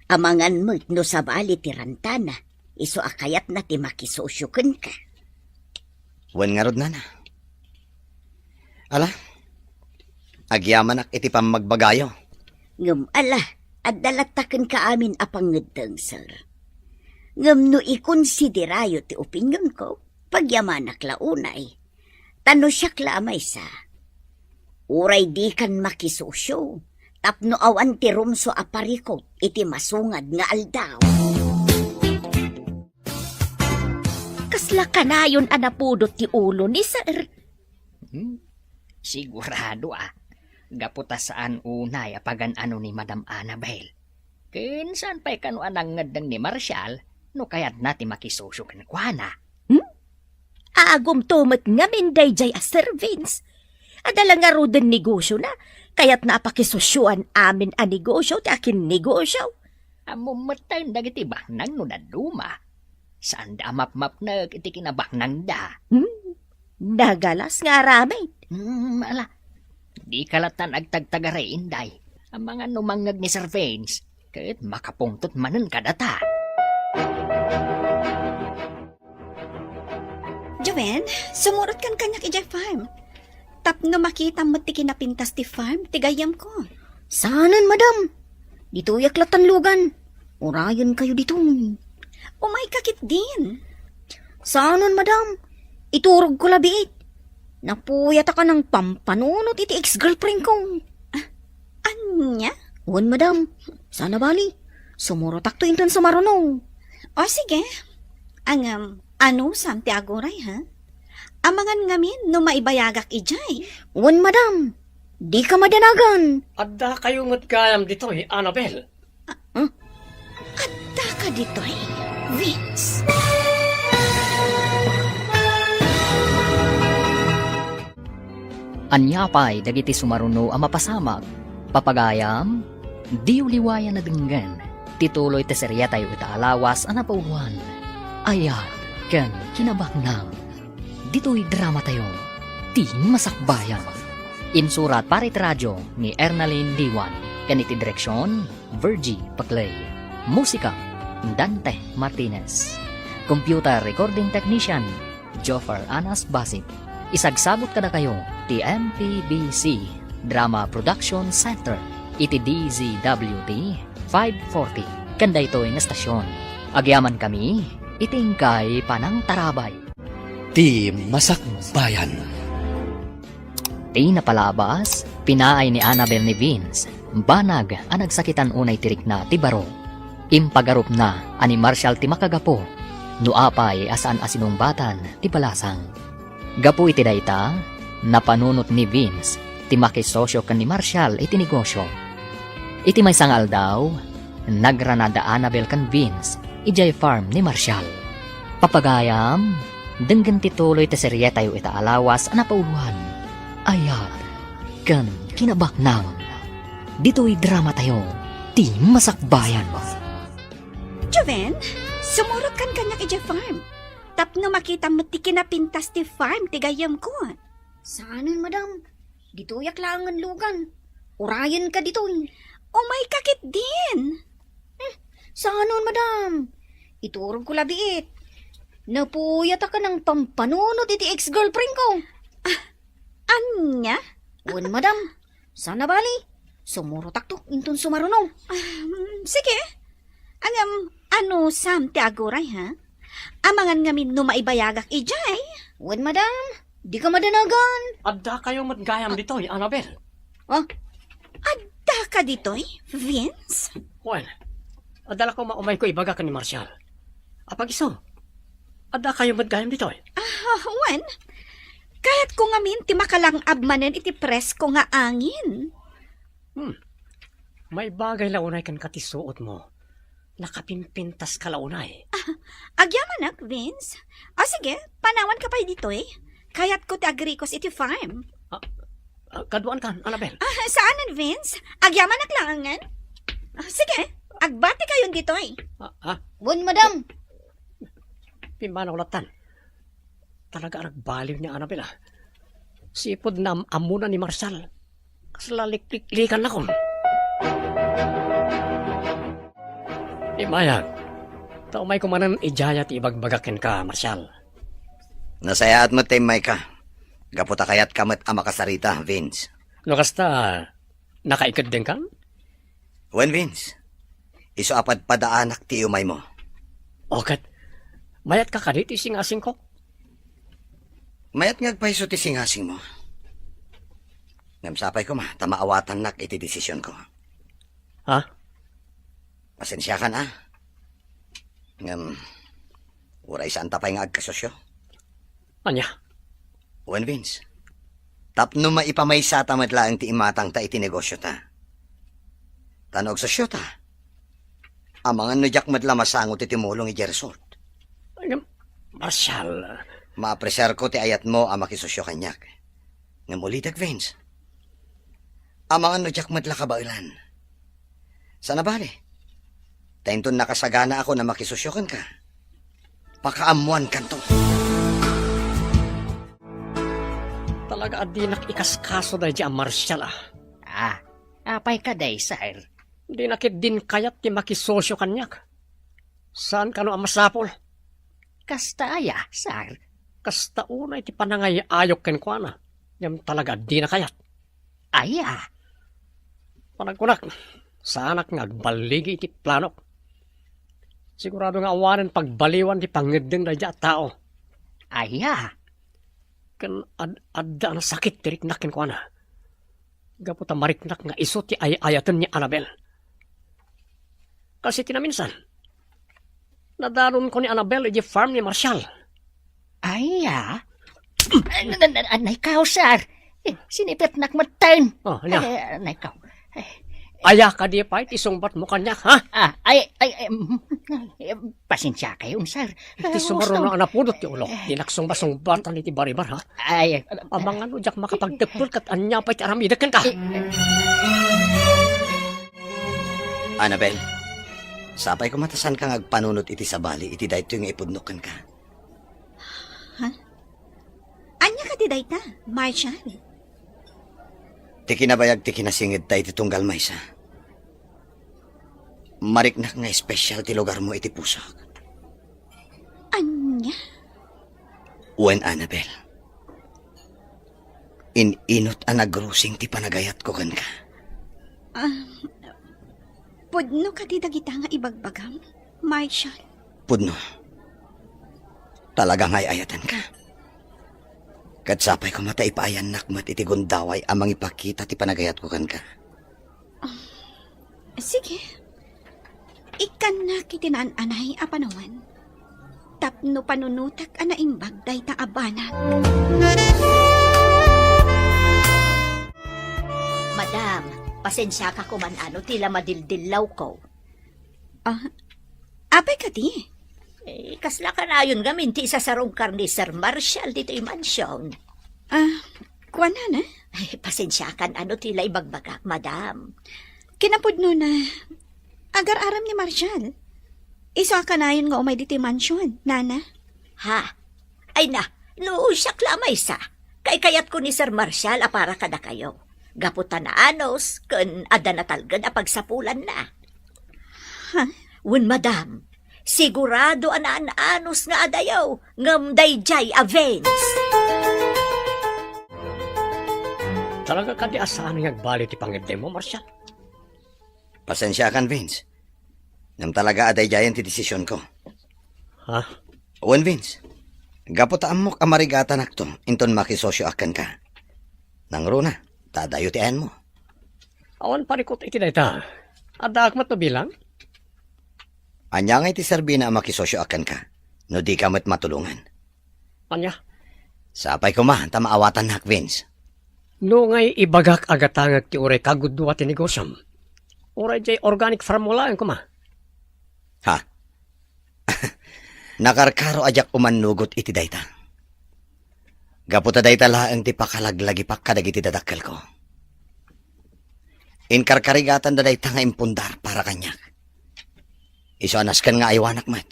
Amangan met no sabali ti rantana, isu a kayatna ti makisosio kenka. Wen ngarud, nana. Ala, agyamanak iti pammagbagayo. Ngem ala, adda latta kenka amin a pangngeddeng, sir. Ngem no ikonsiderayo ti opinionko, pagyamanak la unay. Ta no siak la a maysa, uray dikan makisosyo tapno awan ti rumso a parikut iti masungad nga aldaw. Kasla kanayon a napudot ti ulo ni Sir. Hmm? Sigurado a. Gapu ta saan unay a pagan-ano ni Madam Annabel. Ken saan pay kano a nangngeddeng ni Marshall no kayatna ti makisosyo kenkuana. Hmm? Agumto met ngamin daydiay a Sir Vince. Adda la ngaruden negosiona, kayatna a pakisosyuan amin a negosio ti akinnegosio. Ammom metten dagiti baknang no dadduma. Saanda a mapmapnek iti kinabaknangda. Hmm? Nagalas nga aramid. Hmm, ala. Dika lattan agtagtagaray, Inday. Amangan no mangngeg ni Sir Vince, ket makapungtot manen kadata. Joven, sumurotkan kaniak idiay farm. Tapno makitam met ti kinapintas ti farm ti gayyemko. Saanen, madam. Ditoyak lattan lugan. Urayenkayo ditoy. Umayka ketdin. Saanen, madam. Iturogko la biit. Napuyataka nang pampanunot iti ex-girlfriendko. Ah, ania? Wen, madam. Saan a bali. Sumurotakto inton sumaruno. O, sige. Ngem, anusam ti aguray, ha? Amangan ngamin no maibayagak idiay. Wen, madam. Dika madanagan. Addakayo met gayam ditoy, Annabel. Ah, hmm? Addaka ditoy, Vince? Ania pay dagiti sumaruno a mapasamak? Papagayam, diyo liwayan a denggen ti tuloy ti serietayo ita a lawas a napauloan, Ayat ken Kinabaknang. Ditoy dramatayo, Ti Masakbayan. Insurat para iti radio ni Ernalyn Diwan ken iti direksion, Virgie Paclay. Musika, Dante Martinez. Computer recording technician, Joffer Anas Basit. Isagsabot kadakayo ti M P B C Drama Production Center iti D Z W T five forty ken daytoy nga estasion. Agyamankami iti inkay panangtarabay. Ti Masakbayan. Ti napalabas, pinaay ni Annabel ni Vince, banag a nagsakitan unay ti rikna ti baro. Impagarupna a ni Marshall ti makagapu, no apay a saan a sinungbatan ti balasang. Gapu iti dayta, napanunot ni Vince ti makisosyo ken ni Marshall iti negosyo. Iti maysa nga aldaw, nagrana da Annabel ken Vince idiay farm ni Marshall. Papagayam, denggen ti tuloy ti serietayo ita a lawas a napauloan, Ayat ken Kinabaknang. Ditoy dramatayo, Ti Masakbayan. Joven, sumurotkan kaniak idiay farm. Tapno makitam met ti kinapintas ti farm ti gayyemko. Saanen, madam. Ditoyak laengen lugan. Urayenka ditoy. Umayka ketdin. Hmm, saanen, madam. Iturogko la biit. Napuyataka nang pampanunot iti ex-girlfriendko. Ah, ania? Wen, madam. Saan a bali. Sumurotakto inton sumaruno. Ah, mm, sige. Ngem, anusam ti aguray, ha? Amangan ngamin no maibayagak idiay. Wen, madam. Dika madanagan. Addakayo met gayam ditoy, Annabel. Ah? Addaka ditoy, Vince? Wen, adda la koma umayko ibaga ken ni Marshall. Apag-isu, addakayo met gayam ditoy? Ah, wen, kayatko ngamin ti makalang-ab manen iti presko nga angin. Hmm. Maibagay la unay kenka ti suotmo. Nakapimpintaska la unay. Ah, agyamanak, Vince. O sige, panawanka pay ditoy. Kayatko ti agrikos iti farm. Ah, ah, kaduaankan, Annabel. Ah, saanen, Vince. Agyamanak laengen. Ah, sige, agbatikayon ditoy. Ah, ah. Wen, madam. Pimmanaw lattan. Talaga a nagbaliw ni Annabel, ah. Sipud naam-ammona ni Marshall. Kasla likliklikanak. Immayak, ta umayko manen idiay ti ibagbagak kenka, Marshall. Nasayaat met ta immayka. Gapu ta kayatka met a makasarita, Vince. No kasta, nakaikeddengkan? Wen, Vince. Isu a padpadaanak ti iumaymo. O ket, mayat ka kadi ti singasingko? Mayat nga agpayso ti singasingmo. Ngem sapay koma ta maawatannak iti desisionko. Ha? Pasensiakan, a. Ngem, uray saanta pay nga agkasosio. Ania? Wen, Vince. Tapno maipamaysata met laeng ti imatangta iti negosiota. Ta no agsosiota, amangan no diak met la masango ti tumulong idiay resort. Ngem, Marshall. Maapresiarko ti ayatmo a makisosio kaniak. Ngem ulitek, Vince. Amangan no diak met la kabaelan. Saan a bale. Ta inton nakasaganaakon a makisosio kenka, pakaammoankanto. Talaga a dinak ikaskaso daydi a Marshall, a. Ah, apay kadi, sir? Dinak ketdin kayat ti makisosio kaniak. Saan kano a masapul? Kasta aya, sir? Kasta unay ti panangay-ayok kenkuana, ngem talaga a dina kayat. Aya? Panagkunak, saanak nga agballigi iti planok. Sigurado nga awanen pagbaliwan ti pangngeddeng daydi a tao. Aya? Ken ad-, adda a nasakit ti riknak kenkuana. Gapu ta mariknak nga isu ti ay-ayaten ni Annabel. Kas iti naminsan, nadanonko ni Annabel idiay farm ni Marshall. Aya? An-, an-, an-, anay kaw, sir? Eh, sinipetnak metten. Oh, ania? Eh, anay kaw. Eh, aya kadi pay ti sungbatmo kaniak, ha? Ah, ay, ay, ay, mm, eh, pasensiakayon, sir. Iti sumaruno a napudot ti ulo, dinak sungba-sungbatan iti baribar, ha? Ay, amangan no diak makapagteppel ket ania pay ti aramidek kenka. Annabel, sapay koma ta saanka nga agpanunot iti sabali iti daytoy nga ipudnok kenka. Ha? Ania kadi dayta, Marshall? Ti kinabayag ti kinasingedta iti tunggal maysa. Mariknak nga espesyal ti lugarmo iti pusok. Ania? Wen, Annabel. In-inut a nagrusing ti panagayatko kenka. Ah, pudno kadi dagita nga ibagbagam, Marshall? Pudno. Talaga nga ay-ayatenka. Ket sapay koma ta ipaayannak met iti gundaway a mangipakita ti panagayatko kenka. Sige. Ikkannak iti naan-anay a panawen tapno panunotak a naimbag dayta a banag. Madam, pasensiaka koman no ti la madildillawko. Ah, apay kadi? Eh, kasla kanayon ngamin ti isasarungkar ni Sir Marshall ditoy mansion. Ah, kuana na? Ay, pasensiakan no ti la ibagbagak, madam. Kinapudno na, agar-aram ni Marshall. Isu a kanayon nga umay ditoy mansion, nana? Ha? Ay na, no siak la a maysa, kaykayatko ni Sir Marshall a para kadakayo. Gapu ta naanus, ken adda natalgen a pagsapulanna. Ha? Wen, madam, sigurado a naan-anus nga adayo, ngem daydiay a Vince. Talaga kadi a saan nga agbali ti pangeddengmo, Marshall? Pasensiakan, Vince. Ngem talaga a daydiayen ti desisionko. Ha? Wen, Vince, gapu ta ammok a marigatanakto inton makisosioak kenka. Nangruna, ta adayo ti ayanmo. Awan parikut iti dayta. Addaak met no bilang? Ania ngay ti serbina a makisosioak kenka no dika met matulongan? Ania? Sapay koma ta maawatannak, Vince. No ngay ibagak a gatangek ti uray kagudua ti negosiom, uray diay organic farm mo laeng koma. Ha? Nakarkaro a diak umannugot iti dayta. Gapu ta dayta laeng ti pakalaglagipak kadagiti dadakkelko. Inkarkarigatan da dayta nga impundar para kaniak. Isu a nasken nga aywanak met.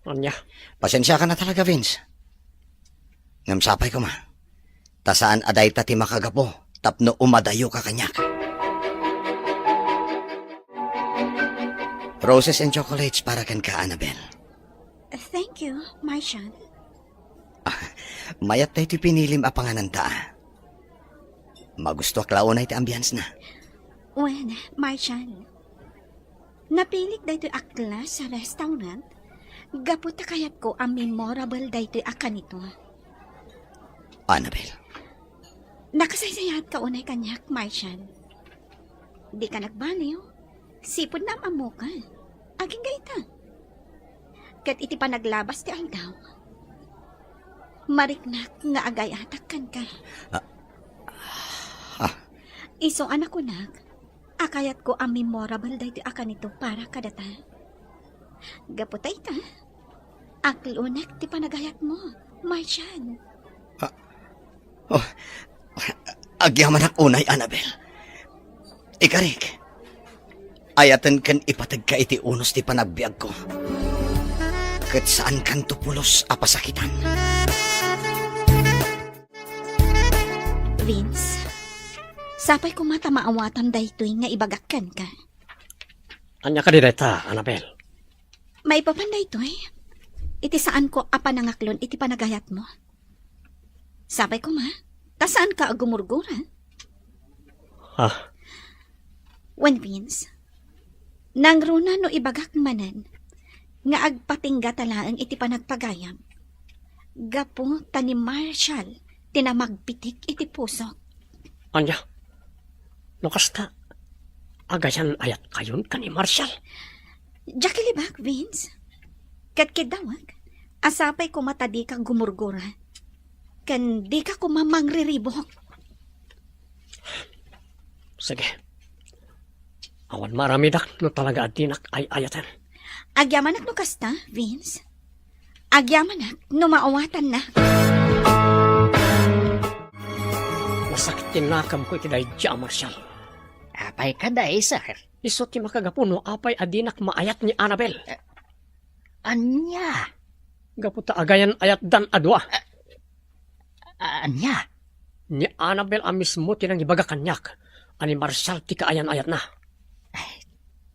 Ania? Pasensiakan a talaga, Vince. Ngem sapay koma, ta saan a dayta ti makagapu tapno umadayoka kaniak. Roses and chocolates para kenka, Annabel. Thank you, Marshall. Ah, Mayat daytoy pinilim a pangananta, a. Magustuak la unay ti ambience na. Wen, Marshall, napilik daytoy a class a restaurant gapu ta kayatko a memorable daytoy a kanito. Annabel. Nakasaysayaatka unay kaniak, Marshall. Dika nagbaliw. Sipud naam-ammoka. Agingga ita. Ket iti panaglabas ti aldaw, mariknak nga agayatak kenka. Ah. Ah. Isu a nakunak a kayatko a memorable daytoy a kanito para kadata. Gapu ta ita, aklonek ti panagayatmo, Marshall. Ah. Oh, agyamanak unay, Annabel. Ikarik, ayaten ken ipategka iti unos ti panagbiagko. Ket saankanto pulos a pasakitan. Vince, sapay koma ta maawatan daytoy nga ibagak kenka. Ania kadi dayta, Annabel? Maipapan daytoy, iti saanko a panangaklon iti panagayatmo. Sapay koma, ta saanka a gumurgura. Ah. Wen, Vince, nangruna no ibagak manen nga agpatingga ta laeng iti panagpagayam, gapu ta ni Marshall ti namagpitik iti pusok. Ania? No kasta, agayan-ayatkayon ken ni Marshall? Diak ilibak, Vince. Ket kiddawek, a sapay koma ta dika gumurgura. Ken dika koma mangriribuk. Sige. Awan maaramidak no talaga a dinak ay-ayaten. Agyamanak no kasta, Vince. Agyamanak no maawatanna. Nasakit ti nakemko iti daydi a Marshall. Apay kadi, sir? Isu ti makagapu no apay a dinak maayat ni Annabel. Eh, ania? Gapu ta agayan-ayatdan a dua. Eh, ania? Ni Annabel a mismo ti nangibaga kaniak a ni Marshall ti kaayan-ayatna. Ay,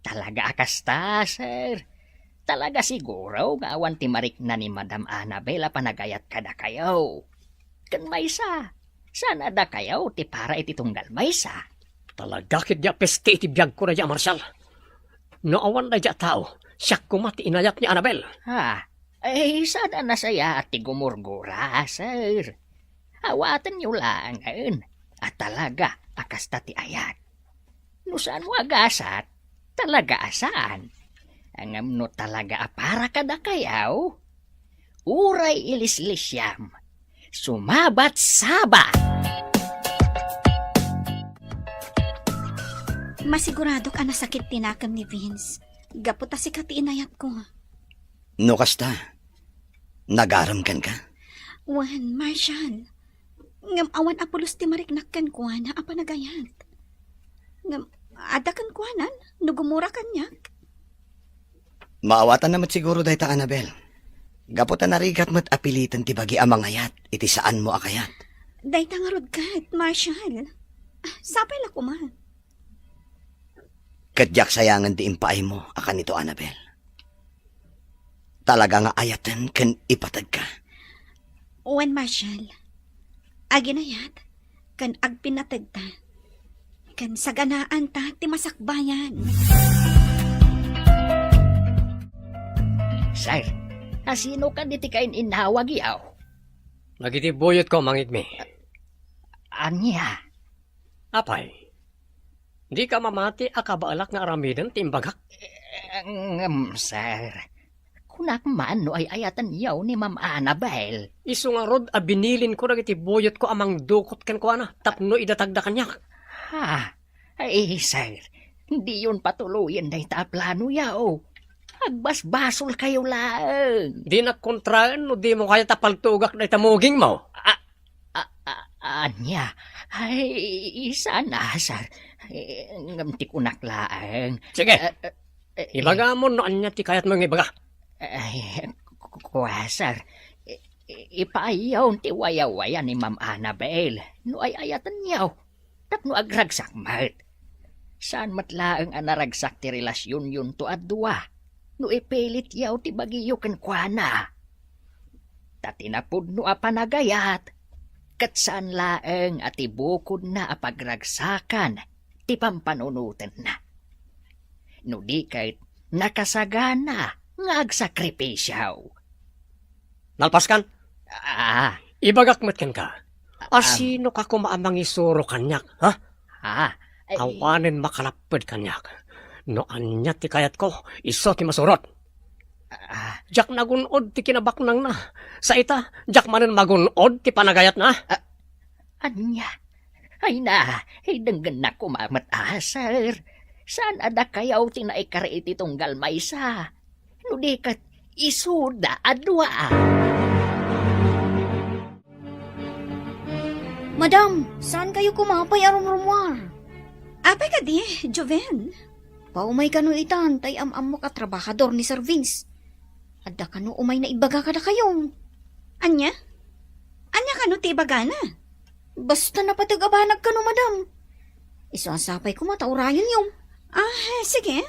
talaga a kasta, sir. Talaga siguro nga awan ti marikna ni Madam Annabel a panagayat kadakayo. Ken maysa, saan a dakayo ti para iti tunggal maysa. Talaga ketdi a peste iti biagko daydi a Marshall. No awan daydi a tao, siak koma ti inayat ni Annabel. Ha? Ay, saan a nasayaat ti gumurgura, sir. Awatenyo laengen a talaga a kasta ti ayat. No saan mo a gasat, talaga a saan. Ngem no talaga a para kadakayo, uray ilislisiam, sumabat-sabat. Masiguradok a nasakit ti nakem ni Vince gapu ta sika ti inayatko. No kasta, nagarem kenka? Wen, Marshall. Ngem awan a pulos ti mariknak kenkuana a panagayat. Ngem adda kenkuanan no gumura kaniak. Maawatanna met siguro dayta, Annabel. Gapu ta narigat met a piliten ti bagi a mangayat iti saanmo a kayat. Dayta ngarud ket, Marshall. Sapay la koma. Ket diak sayangen ti impaaymo a kanito, Annabel. Talaga nga ayaten ken ipategka. Wen, Marshall, aginayat ken agpinnategta, ken saganaanta ti masakbayan. Sir, asino kadi ti kain-innawagyo? Dagiti buyotko a mangigmi. Ania? Apay, dika mamati a kabaelak nga aramiden ti imbagak? Eh, ngem, sir, kunak man no ay-ayatenyo ni Ma'am Annabel. Isu ngarud a binilinko dagiti buyotko a mangdukot kenkuana tapno idatagda kaniak. Ha? Ay, sir, diyon patuloyen dayta a planoyo. Agbasbasolkayo laeng. Dinak kontraen no dimo kayat a paltugak dayta mugingmo. A-, a-, a-, ania? Ay, saan a, sir. Eh, ngem ti kunak laeng. Sige. Eh, eh, eh, Ibagamon no ania ti kayatmo nga ibaga. Ay, ku-, ku-, kua, sir. I-, i-, ipaayyon ti wayawaya ni Ma'am Annabel no ay-ayatenyo. Tapno agragsak met. Saan met laeng a naragsak ti relasyonyonto a dua no ipilityo ti bagiyo kenkuana. ta ti napudno a panagayat, ket saan laeng a ti bukodna a pagragsakan ti pampanunotenna. No di ket, nakasagana nga agsakripisio. Nalpaskan? Ah. Ibagak met kenka. Ah. Asino ka koma a mangisuro kaniak, ha? Ah, ay. Awanen makalapped kaniak. No ania ti kayatko, isu ti masurot. Ah. Diak nagun-od ti kinabaknangna. Sa ita, diak manen magun-od ti panagayatna. Ah, ania? Ay na, ay denggennak koma met, a, sir. Saan a dakayo ti naikari iti tunggal maysa? No di ket, isuda a dua. Madam, saan kayo koma pay a rumrumuar? Apay kadi, Joven? Paumay kano itan, tay am-ammok a trabahador ni Sir Vince. Adda kano umay naibaga kadakayo. Ania? Ania kano ti ibagana? Basta napateg a banag kano, madam. Isu a sapay koma ta urayonyo. Ah, sige.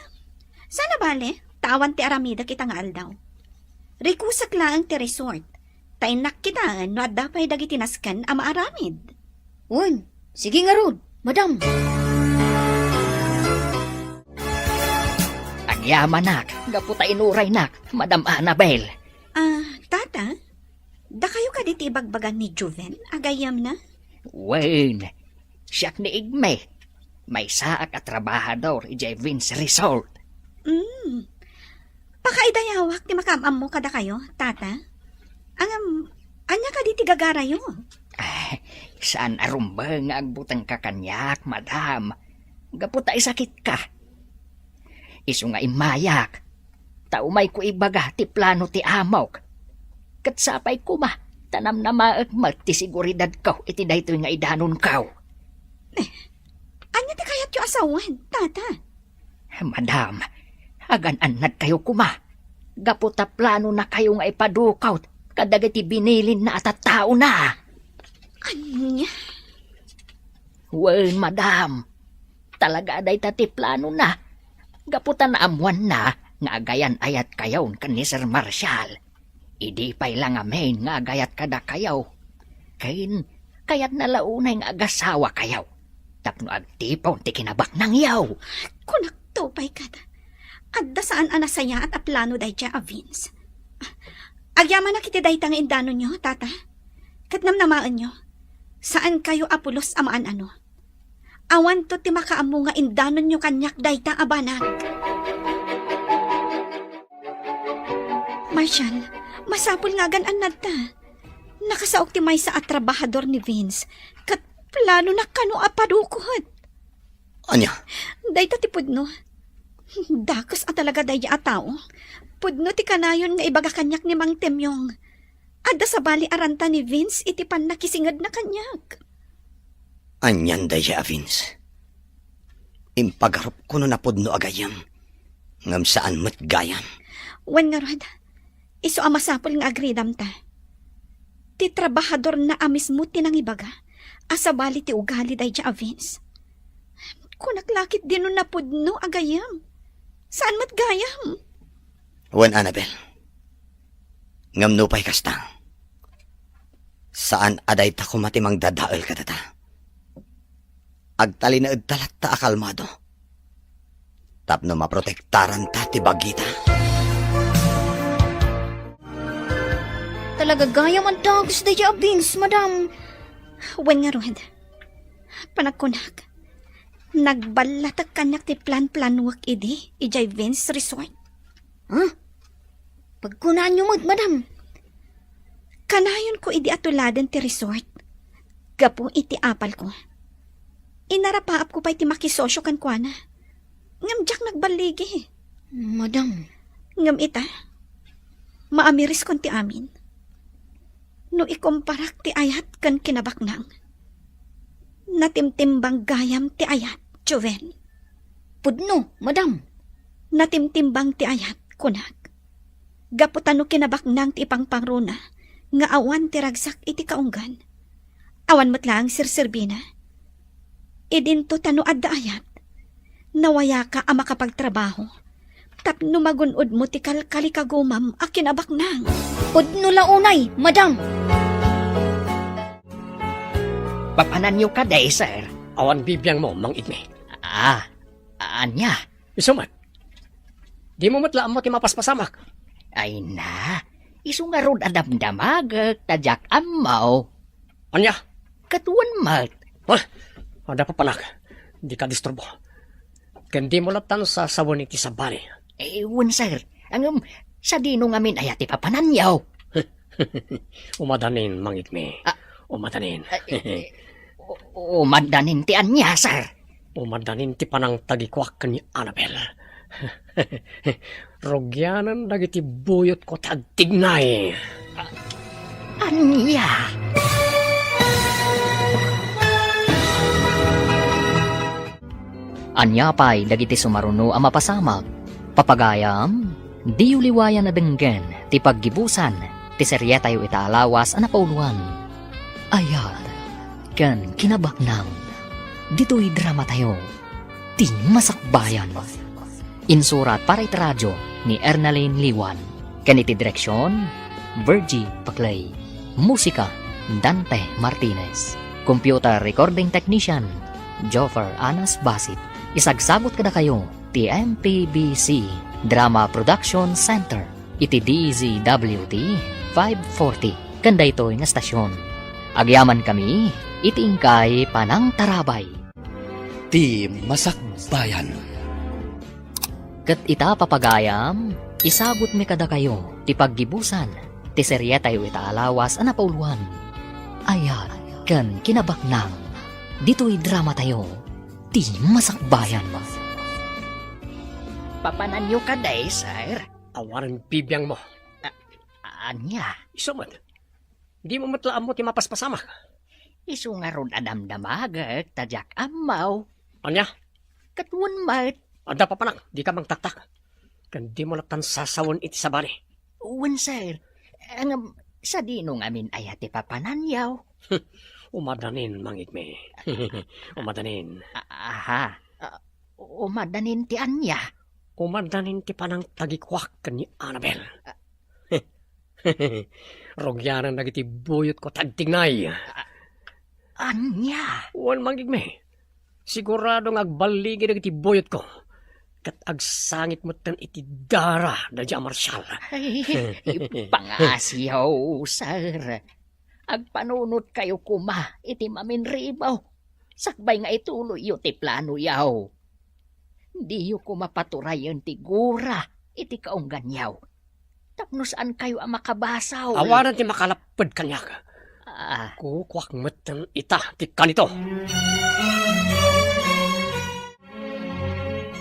Saan a bale, ta awan ti aramidek ita nga aldaw. Rikusak laeng ti resort. Ta innak kitaen no adda pay dagiti nasken a maaramid. Wen, sige ngarud, madam. Agyamanak, gapu ta inuraynak, Madam Annabel. Ah, tata, dakayo kadi ti ibagbaga ni Joven a gayyemna? Wen, siak ni Igme. Maysaak a trabahador idiay Vince Resort. Mm. Pakaidayawak ti makaam-ammo kadakayo, tata. Ngem, ania kadi ti gagarayo? Ah, saan a rumbeng nga agbutengka kaniak, madam. Gapu ta isakitka. Isu nga immayak, ta umayko ibaga ti plano ti amok. Ket sapay koma, ta namnamaek met ti seguridadko iti daytoy nga idanonko. Eh, ania ti kayatyo a sawen, tata? Madam, agan-annadkayo koma. Gapu ta planonakayo nga ipadukot kadagiti binilinna a tattaona. Ania? Wen, madam. Talaga a dayta ti planona. Gapu ta naammoanna nga agayan-ayatkayon ken ni Sir Marshall. Idi pay la ngamin nga agayat kadakayo, ken kayatna la unay nga agasawakayo tapno agtipon ti kinabaknangyo. Kunakto pay kadi, adda saan a nasayaat a plano daydiay a Vince. Agyamanak iti dayta nga indanonyo, tata. Ket namnamaenyo, saankayo a pulos a maan-ano. Awanto ti makaammo nga indanonyo kaniak dayta a banag. Marshall, masapul nga agan-annadta. Nakasaok ti maysa a trabahador ni Vince, ket planona kano a padukot. Ania? Dayta ti pudno. Dakes a talaga daydiay a tao. Pudno ti kanayon nga ibaga kaniak ni Mang Temyong. Adda sabali a ranta ni Vince iti pannakisingedna kaniak. Anian daydiay a Vince? Impagarupko no napudno a gayyem, ngem saan met gayam. Wen ngarud, isu a masapul nga agridamta. Ti trabahadorna a mismo ti nangibaga a sabali ti ugali daydiay a Vince. Kunak la ketdi no napudno a gayyem. Saan met gayam. Wen, Annabel. Ngem nupay kasta, saan a dayta koma ti mangdadael kadata. Agtalinaedta latta a kalmado tapno maprotektaranta ti bagita. Talaga gayam a dagus daydiay a Vince, madam. Wen ngarud, panagkunak, nagballatek kaniak ti plan-planuek idi idiay Vince Resort. Huh? Pagkunaanyo met, madam. Kanayonko idi a tuladen ti resort gapu iti apalko. Inarapaapko pay ti makisosio kenkuana. Ngem diak nagballigi. Madam. Ngem ita, maamireskon ti amin. No ikumparak ti ayat ken kinabaknang, natimtimbang gayam ti ayat, Joven. Pudno, madam. Natimtimbang ti ayat, kunak. Gapu ta no kinabaknang ti ipangpangruna nga awan ti ragsak iti kaunggan, awan met laeng serserbina. Idinto ta no adda ayat, nawayaka a makapagtrabaho tapno magun-odmo ti kalkalikagumam a kinabaknang. Pudno la unay, madam. Papananyo kadi, sir? Awan bibiangmo, Mang Igme. Ah, ania? Isu met. Dimo met la ammo ti mapaspasamak. Ay na, isu ngarud a damdamagek ta diak ammo. Ania? Ket wen met. Ha? Adda papanak. Dika disturbo. Ken dimo latta sasawen iti sabali. Eh, wen, sir. Ngem, sadino ngamin aya ti papananyo? Umadanin, Mang Igme. Ah. Umadanin. Ah, eh, eh, u-, umadanin ti ania, sir? Umadanin ti panangtagikuak ken ni Annabel. Rugianan dagiti buyotko ti agtignay. Ania? Ania pay dagiti sumaruno a mapasamak? Papagayam, diyo liwayan a denggen ti paggibusan ti serietayo ita a lawas a napauloan. Ayat ken kinabaknang. Ditoy dramatayo, Ti Masakbayan. Insurat para iti radio ni Ernalyn Liwan. Ken iti direksion, Virgie Paclay. Musika, Dante Martinez. Computer recording technician, Joffer Anas Basit. Isagsagut kadakayo ti M P B C Drama Production Center iti D Z W T five forty ken daytoy nga stasyon. Agyamankami iti inkay panangtarabay. Ti Masakbayan. Ket ita, papagayam, isagutmi kadakayo ti paggibusan ti serietayo ita a lawas a napauloan. Ayat ken kinabaknang. Ditoy dramatayo, Ti Masakbayan. Papananyo kadi, sir? Awanen bibiangmo. A-, ania? Isu met. Dimo met la ammo ti mapaspasamak. Isu ngarud a damdamagek ta diak ammo. Ania? Ket wen met. Adda papanak, dika mangtaktak. Ken dimo latta sasawen iti sabali. Wen, sir. Ngem, sadino ngamin aya ti papananyo? Umadanin, Mang Igme. Umadanin. A-, aha. A, umadanin ti ania? Umadanin ti panangtagikuak ken ni Annabel. A, Rugianan dagiti buyotko ti agtignay. A-, ania? Wen, Mang Igme. Sigurado nga agballigi dagiti buyotko. Ket agsangit metten iti dara daydi a Marshal. Ay, pangasiyo, sir. Agpanunotkayo koma iti maminribaw. Sakbay nga ituloyyo ti planoyo. Diyo koma paturayen ti gura iti kaungganyo. Tapno saankayo a makabasaw. Awanen ti makalapped kaniak. Ah. Kukuak metten ita ti kanito.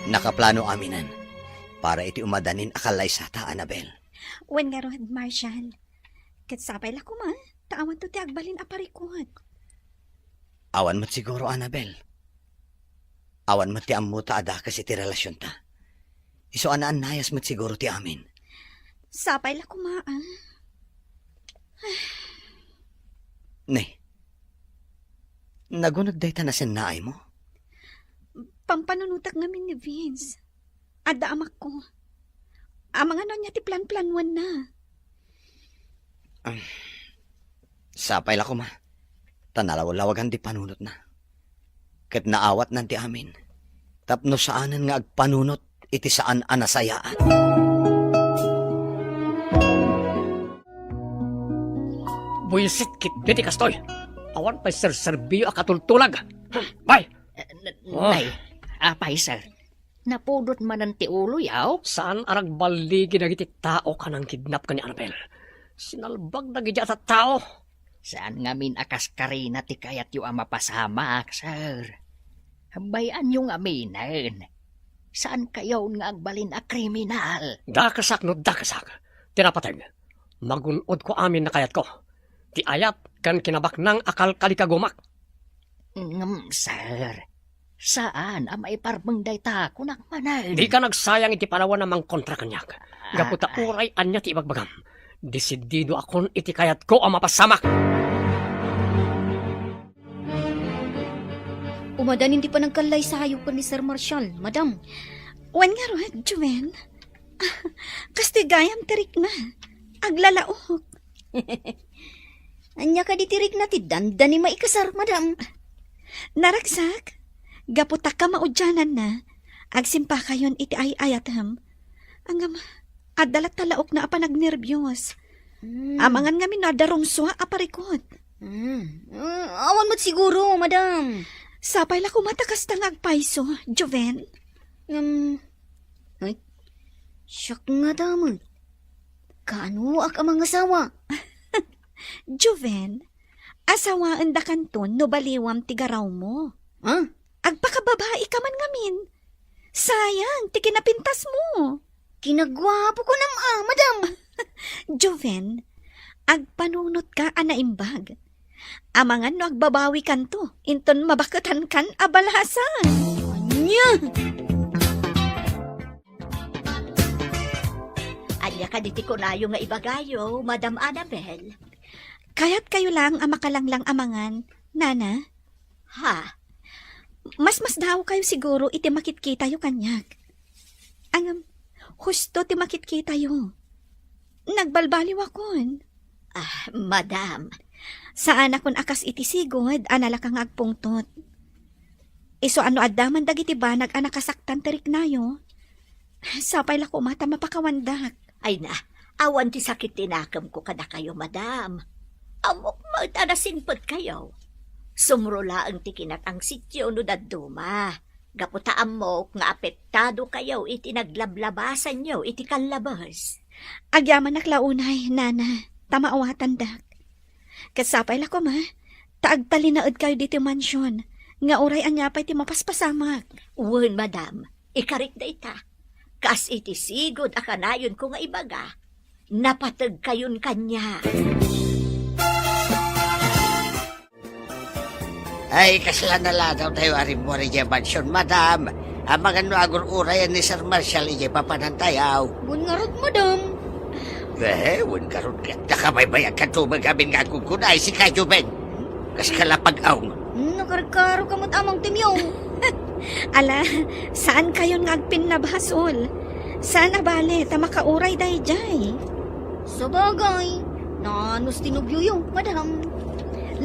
Nakaplano aminen para iti umadanin a kallaysata, Annabel. Wen ngarud, Marshal. Ket sapay la koma, ta awanto ti agbalin a parikut. Awan met siguro, Annabel. Awan met ti ammota a dakes iti relasionta. Isu a naannayas met siguro ti amin. Sapay la koma, ah. Ne, naguneg dayta nasennaaymo? Pampanunotak ngamin ni Vince. Adda amakko. Amangan no ania ti planplanuanna. Ah, sapay la koma. Ta nalawlawagan ti panunotna. Ket naawatnan ti amin. Tapno saanen nga agpanunot iti saan a nasayaat. Buisit ketdi ti kastoy. Awan pay serserbiyo a katultulag. Bay! Eh, n-, Oh. Nay, apay, sir? Napudot manen ti uloyo? Saan a ragballigi dagiti tao a nangkidnap ken ni Annabel. Sinalbag dagiti a tattao. Saan ngamin a kaskarina ti kayatyo a mapasamak, sir. Bay-anyo ngaminen. Saankayon nga agbalin a kriminal. Dakesak no dakesak. Ti napateg. Magun-odko amin a kayatko. Ti ayat ken kinabaknang a kalkalikagumak. Ngem, sir, saan a maiparmeng dayta, kunak manen. Dika nagsayang iti panawen a mangkontra kaniak. Ah, gapu ta ah. Uray ania ti ibagbagam, desididoakon iti kayatko a mapasamak. Umadanin ti panagkallaysayo ken ni Sir Marshall, madam. Wen ngarud, Joven. Kastoy gayam ti rikna. aglalaok. Ania kadi ti rikna ti dandani maikasar, madam? Naragsak, gapu ta kamaudiananna, agsimpakayon iti ay-ayatem. Ngem, adda latta laokna a panagnerbios. Hmm. Amangan ngamin no adda rumsua a parikut. Hmm. Hmm, awan met siguro, madam. Sapay la koma ta kasta nga agpayso, Joven. Ngem, ay, siak nga damet. Kaanoak a mangasawa? Joven, asawaendakanton no baliwam ti garawmo. Ha? Agpakababaika man ngamin. Sayang ti kinapintasmo. Kinaguapo ko nam a, madam. Joven, agpanunotka a naimbag. Amangan no agbabawikanto inton mabaketankan a balasan. Ania? Ania kadi ti kunayo nga ibagayo, Madam Annabel? Kayatkayo lang a makalanglang amangan, Nana? Ha? Mas masdaawkayo siguro iti makitkitayo kaniak. Ngem, husto ti makitkitayo. Nagbalbaliwakon. Ah, madam. Saanakon a kas iti sigud a nalaka nga agpungtot. Isu a no adda man dagiti banag a nakasaktan ti riknayo, sapay la koma ta mapakawandak. Ay na, awan ti sakit ti nakemko kadakayo, madam. Ammok met a nasingpetkayo. Sumro laeng ti kinatangsit yo no dadduma. Gapu ta ammok nga apektadokayo iti naglablabasanyo iti kallabes. Agyamanak la unay, Nana, ta maawatandak. Ket sapay la koma, ta agtalinaedkayo ditoy mansion, nga uray ania pay ti mapaspasamak. Wen, madam, ikarik dayta. Kas iti sigud a kanayonko nga ibaga, napategkayon kaniak. Ay, kasla naladawtayo a rimmuar idiay mansion, madam. Amangan no agur-urayan ni Sir Marshall idiay papanantayo. Wen ngarud, madam. Eh, wen ngarud ket nakabaybayagkanto met amin nga agkunkuna, ay, sika, Joven. Kas kalapag-aw. Hmm, nakarkarok ka met amang timyong. Ala, saankayon nga agpinnabasol. Saan a bale, ta makauray daydiay. Sabagay, naanus ti nobioyo, madam.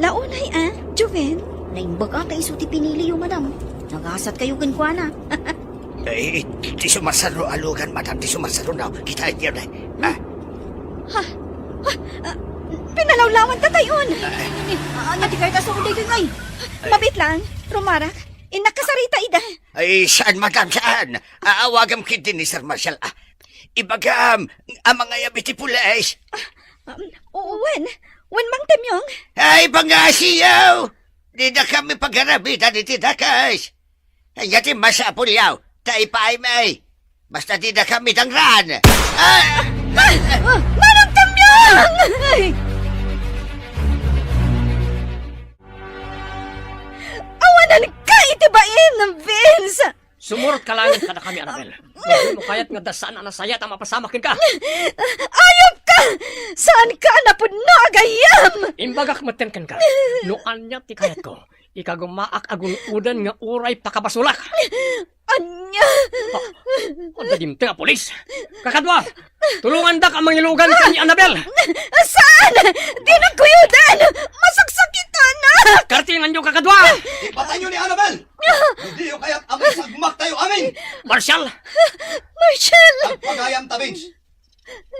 Launay a, Joven? Naimbag a ta isu ti piniliyo, madam. Nagasatkayo kenkuana. Eh, ti sumarsaro a lugan, madam, ti sumarsaro na. Kita iti na. Ah. Ha? Ha? Ah, pinalawlawan ta tayon. Ah. Eh, ah, ania ti kayat a suroda daytoy, ay? Mabit lang, rumarak. Innak kasarita ida. Ay, saan, madam, saan? Aawagam ketdi ni Sir Marshall, ah. Ibagam, a mangayab iti pulis. Ah, um, wen, wen, Mang Temyong. Ay, pangasiyaw! Dida kami pagarabitan iti dakes. Ania ti masapuliaw, ta ipaaymi. Basta dida kami dangran. Ah! Ah! Ah! Manong Temyong! Ay! Awanan ka iti bain, Vince! Sumurot ka laeng kadakami, Annabel. Dimo kayat nga adda saan a nasayaat a mapasamak kenka. Ayup ka! Saan ka a napudno a gayyem! Imbagak metten kenka, no ania ti kayatko, ikagumaak a gun-oden nga uray pakabasolak. Ania? Ah, adda dimteng a pulis. Kakadua, tulongandak a mangilugan ken ni Annabel. Saan? Dina kuyoden! Masaksakitanak! Kartinganyo, kakadua! Ipatayyo ni Annabel! Diyo kayat a maisagmaktayo amin! Marshall! Marshall! Agpagayamta, Vince.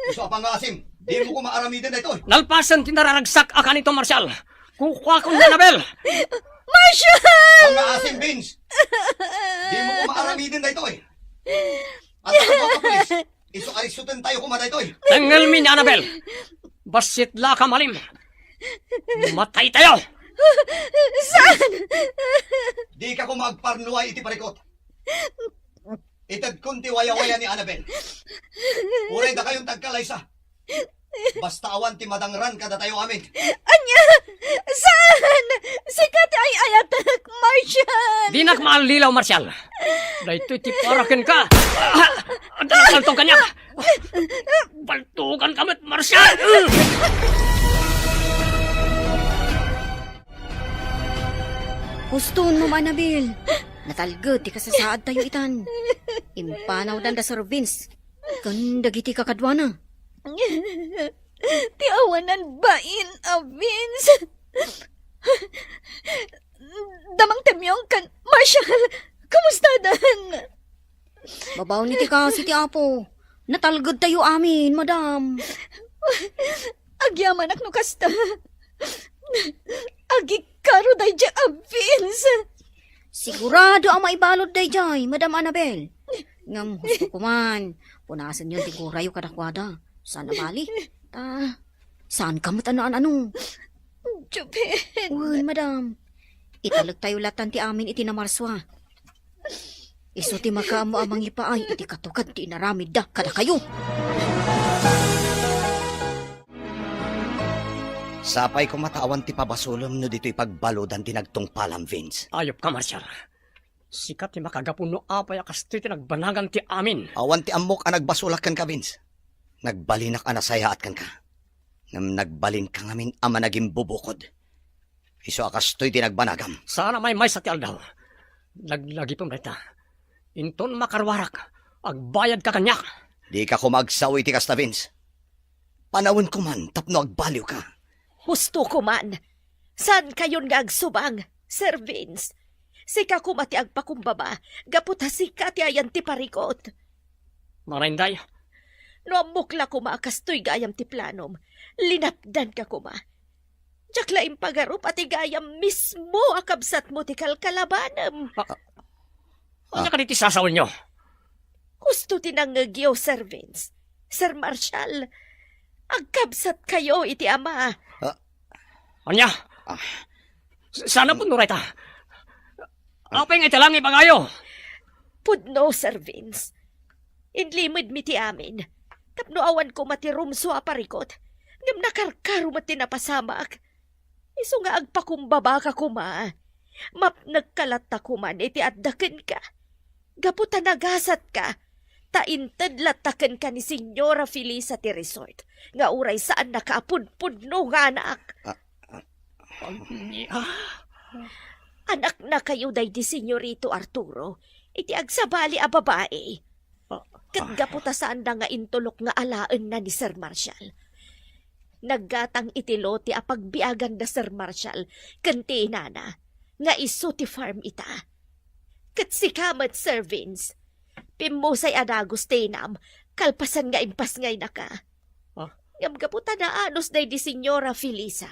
Isu a pangngaasim, dimo koma aramiden daytoy. Nalpasen ti nararagsak a kanito, Marshall. Kukuakon ni Annabel. Marshall! Pangngaasim, Vince. Dimo koma aramiden daytoy. Adda koma, please. Isu a risutentayo koma daytoy. Tengngelmi ni Annabel. Bassit la ka malim. Mataytayo. Saan? Dika koma agparnuay iti parikut. Itedkon ti wayawaya ni Annabel. Uray dakayon ti agkalaysa. Basta awan ti madangran kadatayo amin. Ania? Saan? Sika ti ay-ayatek, Marshall! Dinak maallilaw, Marshall. Daytoy ti para kenka. Adda nagbaltog kaniak. Baltoganka met, Marshall! Husto, Ma'am Annabel. Natalged ti kasasaadtayo itan. Impanawdan da Sir Vince ken dagiti kakaduana. Ti awanan bain a Vince. Da Mang Temyong ken Marshall, kumustadan? Babaen iti kaasi ti Apo. Natalgedtayo amin, madam. Agyamanak no kasta. Agikaro daydiay a Vince. Sigurado a maibalud daydiay, Madam Annabel. Ngem husto koman, punasenyon ti gurayo kadakuada. Saan a bali? Ta, saan ka met ano-ano. Jupin. Wen, madam. Italektayo latan ti amin iti namarsua. Isu ti makaammo a mangipaay iti katukad ti inaramidda kadakayo. Sapay koma ta awan ti pabasolem no ditoy pagbaludan ti nagtungpalam, Vince. Ayupka, Marshal. Sika ti makagapu no apay a kastoy ti nagbanagam ti amin. Awan ti ammok a nagbasolak kenka, Vince. Nagbalinak a nasayaat kenka. Ngem nagbalinka ngamin a managimbubukod. Isu a kastoy ti nagbanagam. Saan a maymaysa ti aldaw. Laglagipem dayta. Inton makaruarak, agbayadka kaniak. Dika koma agsao iti kasta, Vince. Panawenko man tapno agbaliwka. Husto koman. Saankayon nga agsubang, Sir Vince. Sika koma ti agpakumbaba, gapu ta sika ti ayan ti parikut. Marainday. No ammok la koma a kastoy gayam ti planom, linapdanka koma. Diak la impagarup a ti gayam mismo a kabsatmo ti kalkalabanem. Ah, ania kadi ti sasawenyo? Husto ti nangngegyo, Sir Vince. Sir Marshall, agkabsatkayo iti ama. Ah. Ania? Ah. S-, saan a pudno dayta? Apay nga ita lang ibagayo? Pudno, Sir Vince. Inlimedmi ti amin. Tapno awan koma ti rumsua a parikut. Ngem nakarkaro met ti napasamak. Isu nga agpakumbabaka koma. Mapnekka latta koman iti adda kenka. Gapu ta nagasatka, ta inted latta kenka ni Señora Felisa ti resort, nga uray saannaka a pudpudno nga anak. Ah, ah. Ania? Anaknakayo daydi Señorito Arturo, iti agsabali a babai. Ah, ket ah. Gapu ta saanda nga intulok nga alaenna ni Sir Marshall. Naggatang iti lote a pagbiagan da Sir Marshall ken ti inana, nga isu ti farm ita. Ket sika met, Sir Vince, pimmusay a dagus ti inam, kalpasan nga impasngaynaka. Ah? Ngem gapu ta naanus daydi Señora Felisa,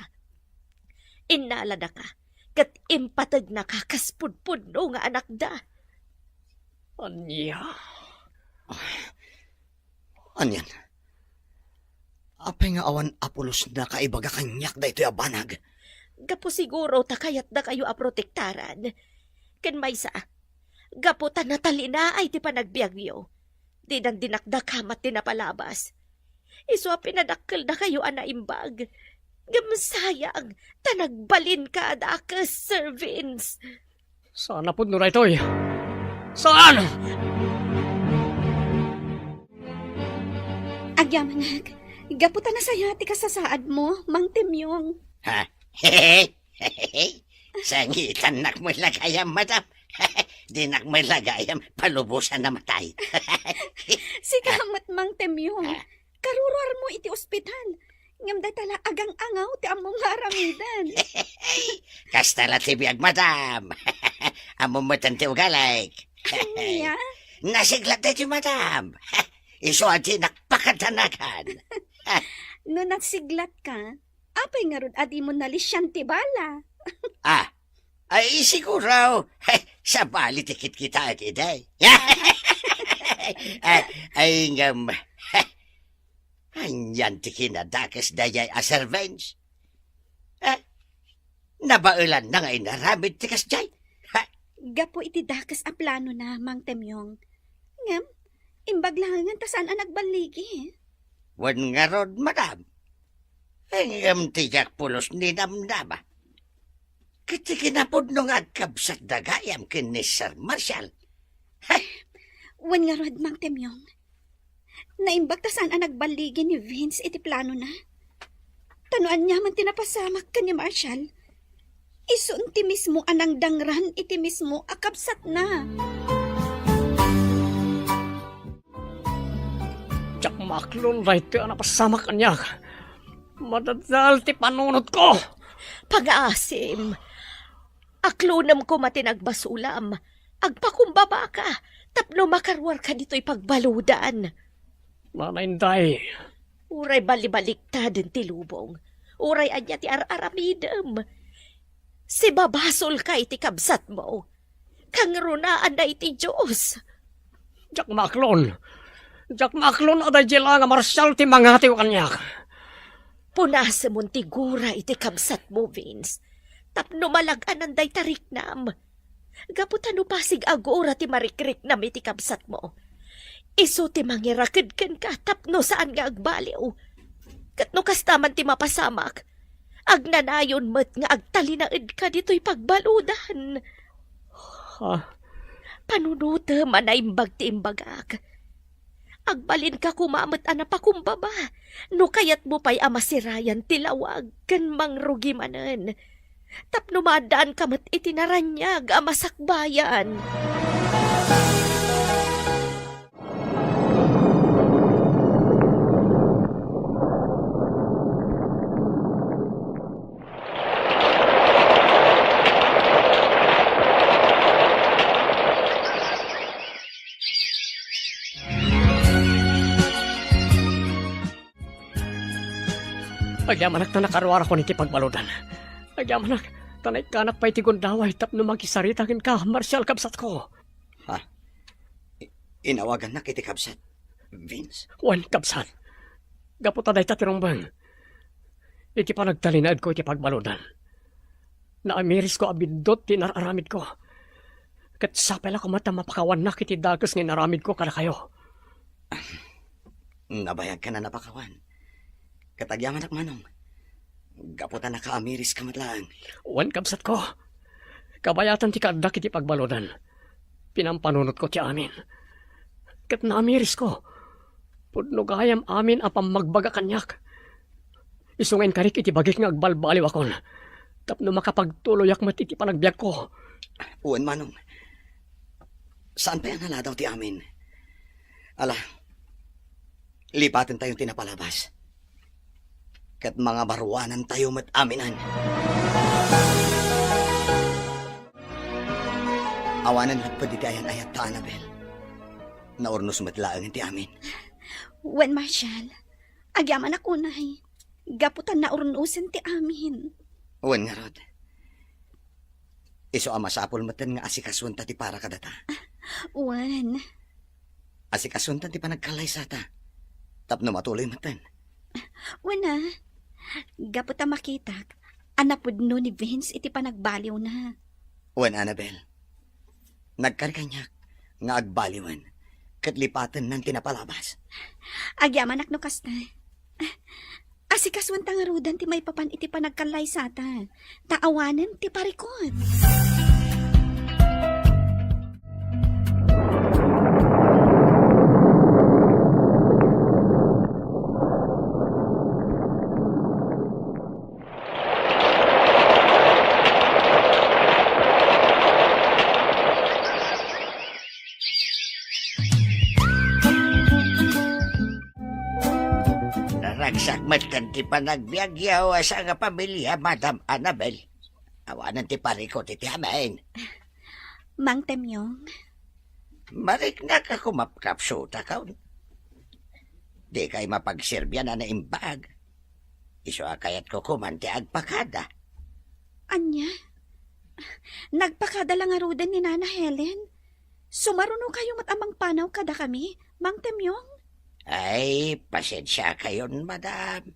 innaladaka, ket impategnaka kas pudpudno nga anakda. Ania? Ah, anian? Apay nga awan a pulosnaka ibaga kaniak daytoy a banag? Gapu siguro ta kayatdakayo a protektaran. Ken maysa, gapu ta natalinaay ti panagbiagyo, dinan dinakdakamat ti napalabas. Isu a pinadakkeldakayo a naimbag. Ngem sayang, ta nagbalinka a dakes, Sir Vince. Saan a pudno daytoy? Saan? Agyamanak, gapu ta nasayaat ti kasasaadmo, Mang Temyong. Ha? Sangitannak met la gayam, madam. Dinak met la gayam palubosan a matay. Sika met, Mang Temyong. Ah. Karuruarmo iti ospital. Ngem dayta la agang-angaw ti ammom nga aramiden. Kasta la ti biag, madam. Ammom met ti ugalik. Ania? Nasiglat daytoy, madam. Isu a dinak pakadanagan. No nasiglatka, apay ngarud a dimo nalisian ti bala? Ah, ay, siguro, sabali ti kitkitaek idi. Ay, ay, ngem, anian ti kinadakes daydiay a Sir Vince? Eh, nabaelanna nga inaramid ti kasdiay. Ha? Gapu iti dakes a planona, Mang Temyong. Ngem, imbag laengen ta saan a nagballigi. Wen ngarud, madam. Ngem ti diak pulos ni namnama. Ket ti kinapudno nga agkabsat da gayam ken ni Sir Marshall. Hay! Wen ngarud, Mang Temyong. Naimbag ta saan a nagballigi ni Vince iti planona. Ta no aniaman ti napasamak ken ni Marshall, isu ti mismo a nangdangran iti mismo a kabsatna. Diak maaklon daytoy a napasamak kaniak. Madadal ti panunotko. Pangaasim, aklonem koma ti nagbasulam. Agpakumbabaka tapno makaruarka ditoy pagbaludan. Nanay Inday. Uray balibaliktad ti lubong, uray ania ti ar-aramidem, sibabasolka iti kabsatmo. Kangrunaan na iti Dios. Diak maaklon. Diak maaklon a daydiay la nga Marshal ti mangatiw kaniak. Punasemon ti gura iti kabsatmo, Vince, tapno malag-anan dayta riknam. Gapu ta no pasig a gura ti marikriknam iti kabsatmo, isu ti mangirakud kenka tapno saan nga agbaliw. Ket no kasta man ti mapasamak, agnanayon met nga agtalinaedka ditoy pagbaludan. Ha? Panunotem a naimbag ti imbagak. Agbalinka koma met a napakumbaba no kayatmo pay a masirayan ti lawag ken mangrugi manen, tapno maaddaanka met iti naraniag a masakbayan. Agyamanak ta nakaruarakon iti pagbaludan. Agyamanak ta naikkanak pay ti gundaway tapno makisarita kenka, Marshal, kabsatko. Ha? I-, inawagannak iti kabsat, Vince? Wen, kabsat. Gapu ta dayta ti rumbeng. Iti panagtalinaedko iti pagbaludan, naamirisko a biddut ti inar-aramidko. Ket sapay la koma ta mapakawannak iti dakes nga inaramidko kadakayo. Nabayagkan a napakawan. Ket agyamanak, Manong, gapu ta nakaamiriska met laeng. Wen, kabsatko. Kabayatan ti kaaddak iti pagbaludan, pinampanunotko ti amin. Ket naamirisko. Pudno gayam amin a pammagbaga kaniak. Isu nga inkarik iti bagik nga agbalbaliwakon tapno makapagtuloyak met iti panagbiagko. Wen, Manong. Saan pay a naladaw ti amin. Ala, lipatentayo ti napalabas. Ket mangabaruanantayo met aminen. Awanen met pay diti ayan-ayatta, Annabel. Naurnos met laengen ti amin. Wen, Marshal. Agyamanak unay. Gapu ta naurnosen ti amin. Wen ngarud. Isu a masapul metten nga asikasuenta ti para kadata. Wen. Asikasuenta ti panagkallaysata tapno matuloy metten. Wen a, gapu ta makitak a napudno ni Vince iti panagbaliwna. Wen, Annabel. Nagkari kaniak nga agbaliwen ket lipatennan ti napalabas. Agyamanak no kasta. Asikasuenta ngaruden ti maipapan iti panagkallaysata, ta awanen ti parikut. Naragsak met ken ti panagbiagyo a sangpamilia, Madam Annabel. Awanen ti parikut iti amin. Mang Temyong. Mariknak a kumapkapsutakon. Dikay mapagserbian a naimbag. Isu a kayatko koman ti agpakada. Ania? Nagpakada la ngaruden ni Nana Helen? Sumarunokayo met a mangpanaw kadakami, Mang Temyong? Ay, pasensiakayon, madam.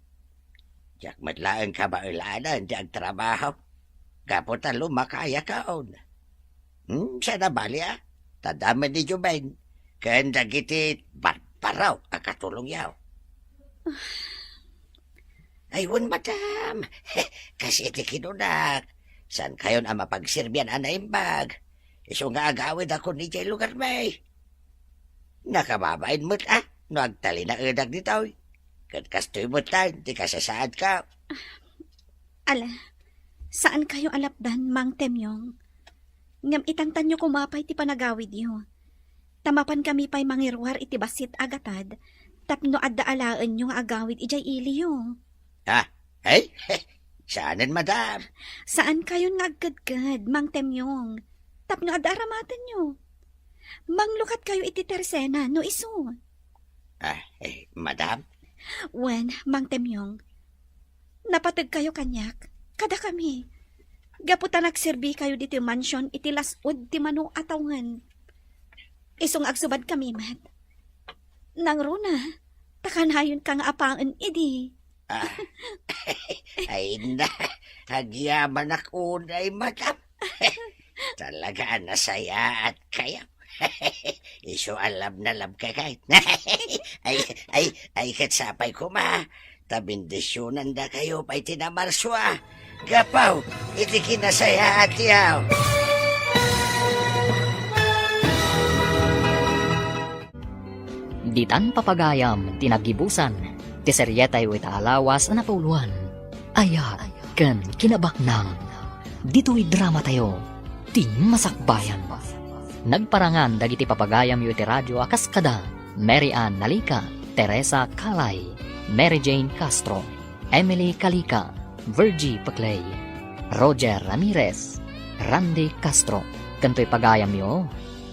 Diak met laeng kabaelanen ti agtrabaho gapu ta lumakayakon. Hmm, saan a bali, a? Ta adda met ni Joven ken dagiti barbarok a katulongyo. Ay, wen, madam. Kas iti kinunak, saankayon a mapagserbian a naimbag. Isu nga agawidakon idiay lugarmi. Nakababain met a no agtalinaedak ditoy. Ket kastoy met laeng ti kasasaadko. Ala, saankayo a lapdan, Mang Temyong. Ngem itangtanyo koma pay ti panagawidyo. Ta mapankami pay mangiruar iti bassit a gatad tapno adda alaenyo nga agawid idiay iliyo. Ha? Ay, saanen, madam. Saankayon nga agkedked, Mang Temyong, tapno ad-aramatenyo. Manglukat kayo iti tersena, no isu. Ah, eh, madam? Wen, Mang Temyong, napateg kayo kaniak, kada kami. Gapu ta nagserbi kayo ditoy mansion iti las-ud ti mano a tawen. Isu nga agsubad kami met. Nangruna, ta kanayon ka nga apaen idi. Ah, ay na, agyamanak unay, madam. Talaga a nasayaat kayo. Isu a love na love ka kay. Ay, ay, ay, ket sapay koma. Ta bendisyonanda kayo pay ti namarsua. Gapu iti kinasayaat yaw. Ditan papagayam ti naggibusan ti serietayo ita a lawas a napauloan, Ayat ken Kinabaknang. Ditoy dramatayo, ti masakbayan. Nagparangan dagiti papagayamyo iti radio a kas kada Mary Ann Nalica, Teresa Calay, Mary Jane Castro, Emily Calica, Virgie Paclay, Roger Ramirez, Randy Castro, ken toy pagayamyo,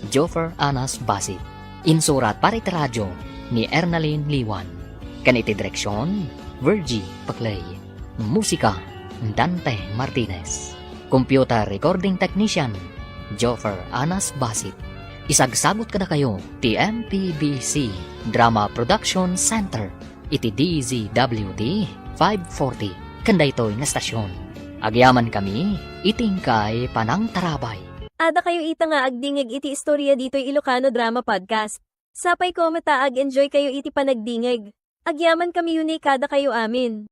Joffer Anas Basit. Insurat para iti radio ni Ernalyn Liwan, ken iti direksion, Virgie Paclay. Musika, Dante Martinez. Computer recording technician, Joffer Anas Basit. Isagsagut kadakayo ti M P B C Drama Production Center iti D Z W T five forty ken daytoy nga estasion. Agyamankami iti inkay panangtarabay. Adda kayo ita nga agdingig iti istorya ditoy Ilocano Drama Podcast. Sapay koma ta ag-enjoy kayo iti panagdingig. Agyamankami unay kadakayo amin.